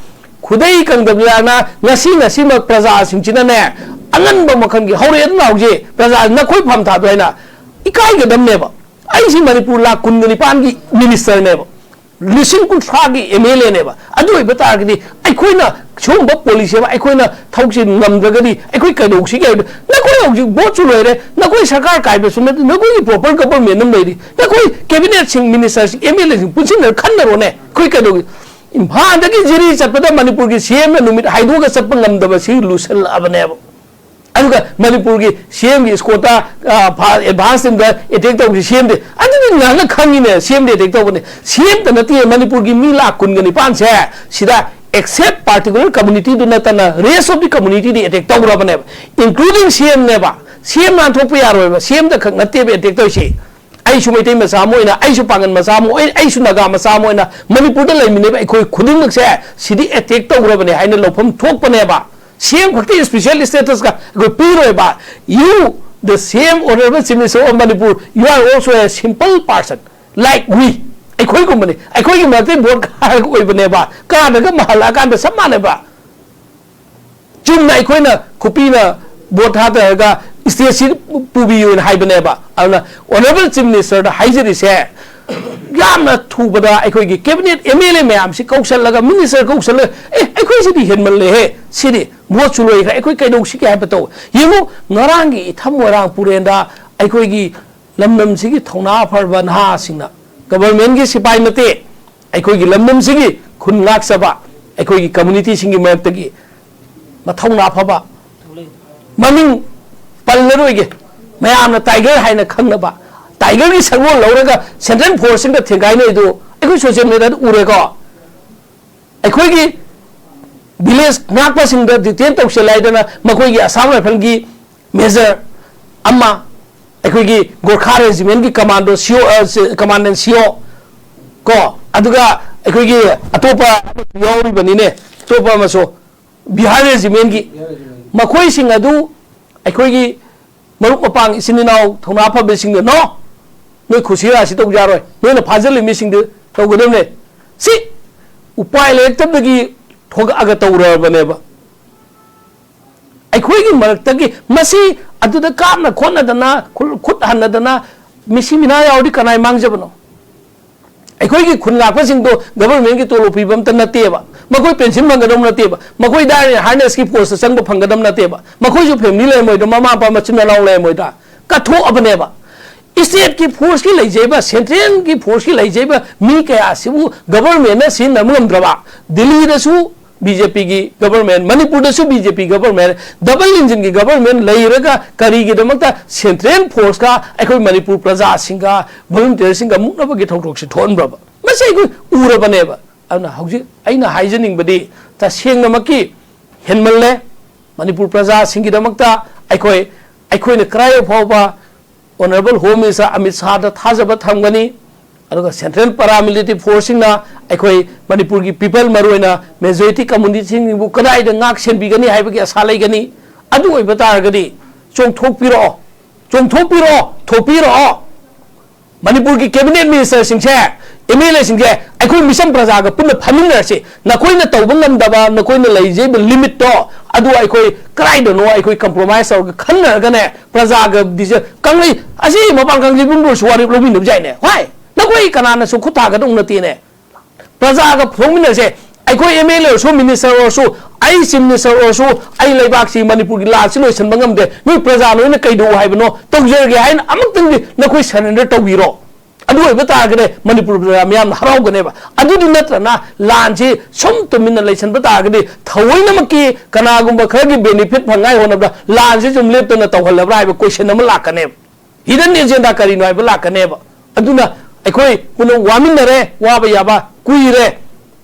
ꯈꯨꯗꯩ ꯀꯪꯗꯕꯅ ꯉꯁꯤ ꯉꯁꯤꯃꯛ ꯄ꯭ꯔꯖꯥꯁꯤꯡꯁꯤꯅꯅꯦ, ꯑꯉꯟꯕ ꯃꯈꯜꯒꯤ ꯍꯧꯔꯛꯑꯦꯗꯅ ꯍꯧꯖꯤꯛ ꯄ꯭ꯔꯖꯥ ꯅꯈꯣꯏ ꯐꯝ ꯊꯥꯗꯣꯏ ꯍꯥꯏꯅ ꯏꯀꯥꯏꯒꯗꯕꯅꯦꯕ꯫ ꯑꯩꯁꯤ ꯃꯅꯤꯄꯨꯔ ꯂꯥꯈ ꯀꯨꯟꯒ ꯅꯤꯄꯥꯟꯒꯤ ꯃꯤꯅꯤꯁꯇꯔꯅꯦꯕ, ꯂꯤꯁꯤꯡ ꯀꯨꯟꯊ꯭ꯔꯥꯒꯤ ꯑꯦꯝ ꯑꯦꯜ ꯑꯦꯅꯦꯕ꯫ ꯑꯗꯨ ꯑꯣꯏꯕ ꯇꯥꯔꯒꯗꯤ ꯑꯩꯈꯣꯏꯅ ꯁꯤꯒꯨꯝꯕ ꯄꯣꯂꯤꯁꯤ ꯑꯃ ꯑꯩꯈꯣꯏꯅ ꯊꯧꯁꯤ ꯉꯝꯗ꯭ꯔꯒꯗꯤ ꯑꯩꯈꯣꯏ ꯀꯩꯗꯧꯁꯤꯒꯦ ꯍꯥꯏꯕꯗ, ꯅꯈꯣꯏ ꯍꯧꯖꯤꯛ ꯚꯣꯠꯁꯨ ꯂꯣꯏꯔꯦ, ꯅꯈꯣꯏ ꯁꯔꯀꯥꯔ ꯀꯥꯏꯕꯁꯨ ꯅꯠꯇꯦ, ꯅꯈꯣꯏꯒꯤ ꯄ꯭ꯔꯣꯄꯔ ꯒꯕꯔꯃꯦꯟ ꯑꯃ ꯂꯩꯔꯤ, ꯅꯈꯣꯏ ꯀꯦꯕꯤꯅꯦꯠꯁꯤꯡ, ꯃꯤꯅꯤꯁꯇꯔꯁꯤꯡ, ꯑꯦꯝ ꯑꯦꯜ ꯑꯦꯁꯤꯡ ꯄꯨꯟꯁꯤꯟꯅꯔ ꯈꯟꯅꯔꯣꯅꯦ꯫ ꯑꯩꯈꯣꯏ ꯀꯩꯗꯧꯒꯦ? ꯏꯝꯐꯥꯜꯗꯒꯤ ꯖꯤꯔꯤ ꯆꯠꯄꯗ ꯃꯅꯤꯄꯨꯔꯒꯤ ꯁꯤ ꯑꯦꯝꯅ ꯅꯨꯃꯤꯠ ꯍꯥꯏꯗꯣꯛꯑꯒ ꯆꯠꯄ ꯉꯝꯗꯕ ꯁꯤ ꯂꯨꯁꯜꯂꯛꯑꯕꯅꯦꯕ꯫ ꯑꯗꯨꯒ ꯃꯅꯤꯄꯨꯔꯒꯤ ꯁꯤ ꯑꯦꯝꯒꯤ ꯏꯁꯀꯣꯔꯠꯇ, ꯑ, ꯐꯥ-, ꯑꯦꯗꯚꯥꯟꯁ ꯇꯤꯝꯗ ꯑꯦꯇꯦꯛ ꯇꯧꯕꯁꯤ ꯁꯤ ꯑꯦꯝꯗꯤ, ꯑꯗꯨꯗꯤ ꯉꯥꯡꯅ ꯈꯪꯉꯤꯅꯦ, ꯁꯤ ꯑꯦꯝꯗꯤ ꯑꯦꯇꯦꯛ ꯇꯧꯕꯅꯦ꯫ ꯁꯤ ꯑꯦꯝꯇ ꯅꯠꯇꯦ, ꯃꯅꯤꯄꯨꯔꯒꯤ ꯃꯤ ꯂꯥꯈ ꯀꯨꯟꯒ ꯅꯤꯄꯥꯟꯁꯦ ꯁꯤꯗ ꯑꯦꯛꯁꯦꯞ ꯄꯥꯔꯇꯤꯀꯨꯂꯔ ꯀꯝꯃꯨꯅꯤꯇꯤꯗꯨ ꯅꯠꯇꯅ race of the ꯀꯝꯃꯨꯅꯤꯇꯤꯗꯤ attack ꯇꯧꯔꯕꯅꯦꯕ, including ꯁꯤ ꯑꯦꯝꯅꯦꯕ꯫ ꯁꯤ ꯑꯦꯝ ꯅꯥꯟꯊꯣꯛꯄ ꯌꯥꯔꯣꯏꯕ, ꯁꯤ ꯑꯦꯝꯗ ꯈꯛ ꯅꯠꯇꯦꯕ ꯑꯦꯇꯦꯛ ꯇꯧꯔꯤꯁꯤ꯫ ꯑꯩꯁꯨ ꯃꯩꯇꯩ ꯃꯆꯥ ꯑꯃ ꯑꯣꯏꯅ, ꯑꯩꯁꯨ ꯄꯥꯡꯒꯜ ꯃꯆꯥ ꯑꯃ ꯑꯣꯏꯅ, ꯑꯩꯁꯨ ꯅꯥꯒꯥ ꯃꯆꯥ ꯑꯃ ꯑꯣꯏꯅ ꯃꯅꯤꯄꯨꯔꯗ ꯂꯩꯃꯤꯟꯅꯕ ꯑꯩꯈꯣꯏ ꯈꯨꯗꯤꯡꯃꯛꯁꯦ ꯁꯤꯗꯤ ꯑꯦꯇꯦꯛ ꯇꯧꯈ꯭ꯔꯕꯅꯦ ꯍꯥꯏꯅ ꯂꯧꯐꯝ ꯊꯣꯛꯄꯅꯦꯕ꯫ ꯁꯤ ꯑꯦꯝ ꯈꯛꯇ special status ꯀ ꯑꯩꯈꯣꯏ ꯄꯤꯔꯣꯏꯕ꯫ You, the same honorable Chief Minister of Manipur, you are also a simple person like we. ꯑꯩꯈꯣꯏꯒꯨꯝꯕꯅꯤ꯫ ꯑꯩꯈꯣꯏꯒꯤ ꯃꯔꯛꯇꯩ ꯚꯣꯠ ꯀꯥꯔꯒ ꯑꯣꯏꯕꯅꯦꯕ, ꯀꯥꯗ꯭ꯔꯒ ꯃꯥ ꯍꯜꯂꯛꯑꯀꯥꯟꯗ ꯆꯞ ꯃꯥꯟꯅꯩꯕ꯫ ꯆꯨꯝꯅ ꯑꯩꯈꯣꯏꯅ ꯈꯨꯄꯤꯅ ꯚꯣꯠ ꯊꯥꯗꯔꯒ ꯁ꯭ꯇꯦꯠꯁꯤ ꯄꯨꯕꯤꯌꯨꯅ ꯍꯥꯏꯕꯅꯦꯕ꯫ ꯑꯗꯨꯅ ꯑꯣꯅꯔꯦꯕꯜ ꯆꯤꯐ ꯃꯤꯅꯤꯁꯇꯔꯗ ꯍꯥꯏꯖꯔꯤꯁꯦ, ꯌꯥꯝꯅ ꯊꯨꯕꯗ ꯑꯩꯈꯣꯏꯒꯤ ꯀꯦꯕꯤꯅꯦꯠ ꯑꯦꯝ ꯑꯦꯜ ꯑꯦ ꯃꯌꯥꯝꯁꯤ ꯀꯧꯁꯜꯂꯒ, ꯃꯤꯅꯤꯁꯇꯔ ꯀꯧꯁꯜꯂꯒ, "ꯑꯦ, ꯑꯩꯈꯣꯏꯁꯤꯗꯤ ꯍꯦꯟꯃꯜꯂꯦꯍꯦ, ꯁꯤꯗꯤ ꯚꯣꯠꯁꯨ ꯂꯣꯏꯈ꯭ꯔꯦ, ꯑꯩꯈꯣꯏ ꯀꯩꯗꯧꯁꯤꯒꯦ?" ꯍꯥꯏꯕ ꯇꯧ꯫ ꯌꯦꯡꯉꯨ, ꯉꯔꯥꯡꯒꯤ ꯏꯊꯝ ꯃꯣꯏꯔꯥꯡ ꯄꯨꯔꯦꯟꯗ ꯑꯩꯈꯣꯏꯒꯤ ꯂꯝꯗꯝꯁꯤꯒꯤ ꯊꯧꯅꯥ ꯐꯔꯕ ꯅꯍꯥꯁꯤꯡꯅ, ꯒꯕꯔꯃꯦꯟꯒꯤ ꯁꯤꯄꯥꯏ ꯅꯠꯇꯦ, ꯑꯩꯈꯣꯏꯒꯤ ꯂꯝꯗꯝꯁꯤꯒꯤ ꯈꯨꯟ ꯉꯥꯛꯆꯕ ꯑꯩꯈꯣꯏꯒꯤ ꯀꯝꯃꯨꯅꯤꯇꯤꯁꯤꯡꯒꯤ ꯃꯔꯛꯇꯒꯤ ꯃꯊꯧꯅꯥ ꯐꯕ, ꯃꯃꯤꯡ ꯄꯜꯂꯔꯣꯏꯒꯦ, ꯃꯌꯥꯝꯅ ꯇꯥꯏꯒꯔ ꯍꯥꯏꯅ ꯈꯪꯅꯕ, ꯇꯥꯏꯒꯔꯒꯤ ꯁꯒꯣꯜ ꯂꯧꯔꯒ ꯁꯦꯟꯇ꯭ꯔꯦꯜ ꯐꯣꯔꯁꯁꯤꯡꯒ ꯊꯦꯡꯒꯥꯏꯅꯩꯗꯨ ꯑꯩꯈꯣꯏ ꯁꯣꯁꯤꯌꯦꯜ ꯃꯦꯗꯤꯌꯥꯗ ꯎꯔꯦꯀꯣ꯫ ꯑꯩꯈꯣꯏꯒꯤ ꯚꯤꯂꯦꯖ ꯉꯥꯛꯄꯁꯤꯡꯗ ꯗꯤꯇꯦꯟ ꯇꯧꯁꯤꯜꯂꯦ ꯍꯥꯏꯗꯅ ꯃꯈꯣꯏꯒꯤ ꯑꯁꯥꯝ ꯔꯥꯏꯐꯜꯒꯤ ꯃꯦꯖꯔ ꯑꯃ, ꯑꯩꯈꯣꯏꯒꯤ ꯒꯣꯔꯈꯥ ꯔꯦꯖꯤꯃꯦꯟꯒꯤ ꯀꯃꯥꯟꯗꯣ ꯁꯤ ꯑꯣ, ꯑ, ꯁꯤ-, ꯀꯃꯥꯟꯗꯦꯟ ꯁꯤ ꯑꯣ ꯀꯣ, ꯑꯗꯨꯒ ꯑꯩꯈꯣꯏꯒꯤ ꯑꯇꯣꯞꯄ ꯑꯃꯁꯨ ꯌꯥꯎꯔꯤꯕꯅꯤꯅꯦ, ꯑꯇꯣꯞꯄ ꯑꯃꯁꯨ, ꯕꯤꯍꯥꯔ ꯔꯦꯖꯤꯃꯦꯟꯒꯤ, ꯃꯈꯣꯏꯁꯤꯡ ꯑꯗꯨ ꯑꯩꯈꯣꯏꯒꯤ ꯃꯔꯨꯞ ꯃꯄꯥꯡ, ꯏꯆꯤꯟ ꯏꯅꯥꯎ, ꯊꯧꯅꯥ ꯐꯕꯁꯤꯡꯗꯨ, "No, ꯅꯣꯏ ꯈꯨꯁꯤ ꯔꯥꯁꯤ ꯇꯧ ꯌꯥꯔꯣꯏ, ꯅꯣꯏꯅ ꯐꯥꯖꯤꯜꯂꯤ ꯃꯤꯁꯤꯡꯗꯨ ꯇꯧꯒꯗꯕꯅꯦ"꯫ ꯁꯤ ꯎꯄꯥꯏ ꯂꯩꯔꯛꯇꯕꯗꯒꯤ ꯊꯣꯛꯂꯛꯑꯒ ꯇꯧꯔꯕꯅꯦꯕ꯫ ꯑꯩꯈꯣꯏꯒꯤ ꯃꯔꯛꯇꯒꯤ ꯃꯁꯤ ꯑꯗꯨꯗ ꯀꯥꯞꯅ ꯈꯣꯠꯅꯗꯅ, ꯈꯨ-, ꯈꯨꯠ ꯍꯟꯅꯗꯅ ꯃꯤꯁꯤ ꯃꯤꯅꯥ ꯌꯥꯎꯔꯗꯤ ꯀꯅꯥꯏ ꯃꯥꯡꯖꯕꯅꯣ? ꯑꯩꯈꯣꯏꯒꯤ ꯈꯨꯟ ꯉꯥꯛꯄꯁꯤꯡꯗꯣ ꯒꯕꯔꯃꯦꯟꯒꯤ ꯇꯣꯂꯣꯞ ꯄꯤꯕ ꯑꯝꯇ ꯅꯠꯇꯦꯕ, ꯃꯈꯣꯏ ꯄꯦꯟꯁꯤꯟ ꯐꯪꯒꯗꯕ ꯅꯠꯇꯦꯕ, ꯃꯈꯣꯏ ꯗꯥꯏꯔꯦꯛ ꯍꯥꯔꯅꯦꯁꯀꯤ ꯄꯣꯁꯇ ꯆꯪꯕ ꯐꯪꯒꯗꯕ ꯅꯠꯇꯦꯕ, ꯃꯈꯣꯏꯁꯨ ꯐꯦꯃꯤꯂꯤ ꯂꯩꯔꯝꯃꯣꯏꯗ꯭ꯔꯥ, ꯃꯃꯥ ꯃꯄꯥ ꯃꯆꯤꯟ ꯃꯅꯥꯎ ꯂꯩꯔꯝꯃꯣꯏꯗ꯭ꯔꯥ? ꯀꯠꯊꯣꯛꯑꯕꯅꯦꯕ꯫ ꯁ꯭ꯇꯦꯠꯀꯤ ꯐꯣꯔꯁꯀꯤ ꯂꯩꯖꯩꯕ, ꯁꯦꯟꯇ꯭ꯔꯦꯜꯒꯤ ꯐꯣꯔꯁꯀꯤ ꯂꯩꯖꯩꯕ ꯃꯤ ꯀꯌꯥꯁꯤꯕꯨ ꯒꯕꯔꯃꯦꯟꯅ ꯁꯤꯖꯤꯟꯅꯕ ꯉꯝꯗ꯭ꯔꯕ? ꯗꯤꯜꯂꯤꯗꯁꯨ ꯕꯤ ꯖꯦ ꯄꯤꯒꯤ ꯒꯕꯔꯃꯦꯟ, ꯃꯅꯤꯄꯨꯔꯗꯁꯨ ꯕꯤ ꯖꯦ ꯄꯤ ꯒꯕꯔꯃꯦꯟ, ꯗꯕꯜ ꯏꯟꯖꯤꯟꯒꯤ ꯒꯕꯔꯃꯦꯟ ꯂꯩꯔꯒ ꯀꯔꯤꯒꯤꯗꯃꯛꯇ ꯁꯦꯟꯇ꯭ꯔꯦꯜ ꯐꯣꯔꯁꯀ ꯑꯩꯈꯣꯏ ꯃꯅꯤꯄꯨꯔ ꯄ꯭ꯔꯖꯥꯁꯤꯡꯒ, ꯚꯣꯂꯨꯟꯇꯤꯌꯔꯁꯤꯡꯒ ꯃꯨꯛꯅꯕꯒꯤ ꯊꯧꯗꯣꯛꯁꯤ ꯊꯣꯛꯍꯟꯕ꯭ꯔꯕ? ꯃꯁꯤ ꯑꯩꯈꯣꯏ ꯎꯔꯕꯅꯦꯕ꯫ ꯑꯗꯨꯅ ꯍꯧꯖꯤꯛ ꯑꯩꯅ ꯍꯥꯏꯖꯅꯤꯡꯕꯗꯤ, ꯇꯁꯦꯡꯅꯃꯛꯀꯤ ꯍꯦꯟꯃꯜꯂꯦ꯫ ꯃꯅꯤꯄꯨꯔ ꯄ꯭ꯔꯖꯥꯁꯤꯡꯒꯤꯗꯃꯛꯇ ꯑꯩꯈꯣꯏ, ꯑꯩꯈꯣꯏꯅ ꯀꯔꯥꯏ ꯐꯥꯎꯕ ꯑꯣꯅꯔꯦꯕꯜ ꯍꯣꯝ ꯃꯤꯅꯤꯁꯇꯔ ꯑꯃꯤꯠ ꯁꯥꯍꯗ ꯊꯥꯖꯕ ꯊꯝꯒꯅꯤ, ꯑꯗꯨꯒ ꯁꯦꯟꯇ꯭ꯔꯦꯜ ꯄꯔꯥꯃꯤꯂꯤꯇꯔꯤ ꯐꯣꯔꯁꯁꯤꯡꯅ ꯑꯩꯈꯣꯏ ꯃꯅꯤꯄꯨꯔꯒꯤ ꯄꯤꯄꯜ, ꯃꯔꯨꯑꯣꯏꯅ ꯃꯦꯖꯣꯔꯤꯇꯤ ꯀꯝꯃꯨꯅꯤꯇꯤꯁꯤꯡꯕꯨ ꯀꯗꯥꯏꯗ ꯉꯥꯛ ꯁꯦꯟꯕꯤꯒꯅꯤ ꯍꯥꯏꯕꯒꯤ ꯑꯁꯥ ꯂꯩꯒꯅꯤ? ꯑꯗꯨ ꯑꯣꯏꯕ ꯇꯥꯔꯒꯗꯤ ꯆꯣꯡꯊꯣꯛꯄꯤꯔꯛꯑꯣ, ꯆꯣꯡꯊꯣꯛꯄꯤꯔꯛꯑꯣ, ꯊꯣꯛꯄꯤꯔꯛꯑꯣ꯫ ꯃꯅꯤꯄꯨꯔꯒꯤ ꯀꯦꯕꯤꯅꯦꯠ ꯃꯤꯅꯤꯁꯇꯔꯁꯤꯡꯁꯦ, ꯑꯦꯝ ꯑꯦꯜ ꯑꯦꯁꯤꯡꯁꯦ, ꯑꯩꯈꯣꯏ ꯃꯤꯆꯝ ꯄ꯭ꯔꯖꯥꯒ ꯄꯨꯟꯅ ꯐꯝꯃꯤꯟꯅꯔꯁꯤ꯫ ꯅꯈꯣꯏꯅ ꯇꯧꯕ ꯉꯝꯗꯕ, ꯅꯈꯣꯏꯅ ꯂꯩꯖꯔꯤꯕ ꯂꯤꯃꯤꯠꯇꯣ, ꯑꯗꯨ ꯑꯩꯈꯣꯏ ꯀꯗꯥꯏꯗꯅꯣ ꯑꯩꯈꯣꯏ ꯀꯝꯄ꯭ꯔꯣꯃꯥꯏꯁ ꯇꯧꯔꯒ ꯈꯟꯅꯔꯒꯅꯦ, ꯄ꯭ꯔꯖꯥꯒ ꯗꯤꯁ-, ꯀꯪꯂꯩ ꯑꯁꯤ ꯃꯄꯥꯟ ꯀꯥꯡꯖꯩꯕꯨꯡꯕꯨ ꯑꯣꯏꯔꯁꯨ ꯋꯥꯔꯦꯞ ꯂꯧꯃꯤꯟꯅꯕ ꯌꯥꯏꯅꯦ꯫ ꯍꯣꯏ, ꯅꯈꯣꯏ ꯀꯅꯥꯅꯁꯨ ꯈꯨꯠ ꯊꯥꯒꯗꯧ ꯅꯠꯇꯦꯅꯦ꯫ ꯄ꯭ꯔꯖꯥꯒ ꯐꯣꯡꯃꯤꯟꯅꯁꯦ꯫ ꯑꯩꯈꯣꯏ ꯑꯦꯝ ꯑꯦꯜ ꯑꯦ ꯑꯣꯏꯔꯁꯨ, ꯃꯤꯅꯤꯁꯇꯔ ꯑꯣꯏꯔꯁꯨ, ꯑꯩ ꯆꯤꯐ ꯃꯤꯅꯤꯁꯇꯔ ꯑꯣꯏꯔꯁꯨ, ꯑꯩ ꯂꯩꯕꯥꯛꯁꯤ ꯃꯅꯤꯄꯨꯔꯒꯤ ꯂꯥꯟꯁꯤ ꯂꯣꯏꯁꯤꯟꯕ ꯉꯝꯗꯦ, ꯅꯣꯏ ꯄ꯭ꯔꯖꯥ ꯅꯣꯏꯅ ꯀꯩꯗꯧ ꯍꯥꯏꯕꯅꯣ ꯇꯧꯖꯔꯒꯦ ꯍꯥꯏꯅ ꯑꯃꯨꯛꯇꯪꯗꯤ ꯅꯈꯣꯏ ꯁꯔꯦꯟꯗꯔ ꯇꯧꯕꯤꯔꯣ꯫ ꯑꯗꯨ ꯑꯣꯏꯕ ꯇꯥꯔꯒꯗꯤ ꯃꯅꯤꯄꯨꯔ ꯄ꯭ꯔꯖꯥ ꯃꯤꯌꯥꯝꯅ ꯍꯔꯥꯎꯒꯅꯦꯕ꯫ ꯑꯗꯨꯗꯤ ꯅꯠꯇ꯭ꯔꯅ ꯂꯥꯟꯁꯤ ꯁꯨꯝ ꯇꯨꯃꯤꯟꯅ ꯂꯩꯁꯟꯕ ꯇꯥꯔꯒꯗꯤ ꯊꯑꯣꯏꯅꯃꯛꯀꯤ ꯀꯅꯥꯒꯨꯝꯕ ꯈꯔꯒꯤ ꯕꯦꯅꯤꯐꯤꯠ ꯐꯪꯉꯥꯏ ꯍꯣꯠꯅꯕꯗ ꯂꯥꯟꯁꯤ ꯁꯨꯝ ꯂꯦꯞꯇꯅ ꯇꯧꯍꯜꯂꯕ꯭ꯔꯥ ꯍꯥꯏꯕ ꯀꯣꯏꯁꯟ ꯑꯃ ꯂꯥꯛꯀꯅꯦꯕ꯫ ꯍꯤꯗꯟ ꯑꯦꯖꯦꯟꯗꯥ ꯀꯔꯤꯅꯣ ꯍꯥꯏꯕ ꯂꯥꯛꯀꯅꯦꯕ꯫ ꯑꯗꯨꯅ ꯑꯩꯈꯣꯏ ꯄꯨꯟꯅ ꯋꯥꯃꯤꯟꯅꯔꯦ, ꯋꯥꯕ ꯌꯥꯕ ꯀꯨꯏꯔꯦ꯫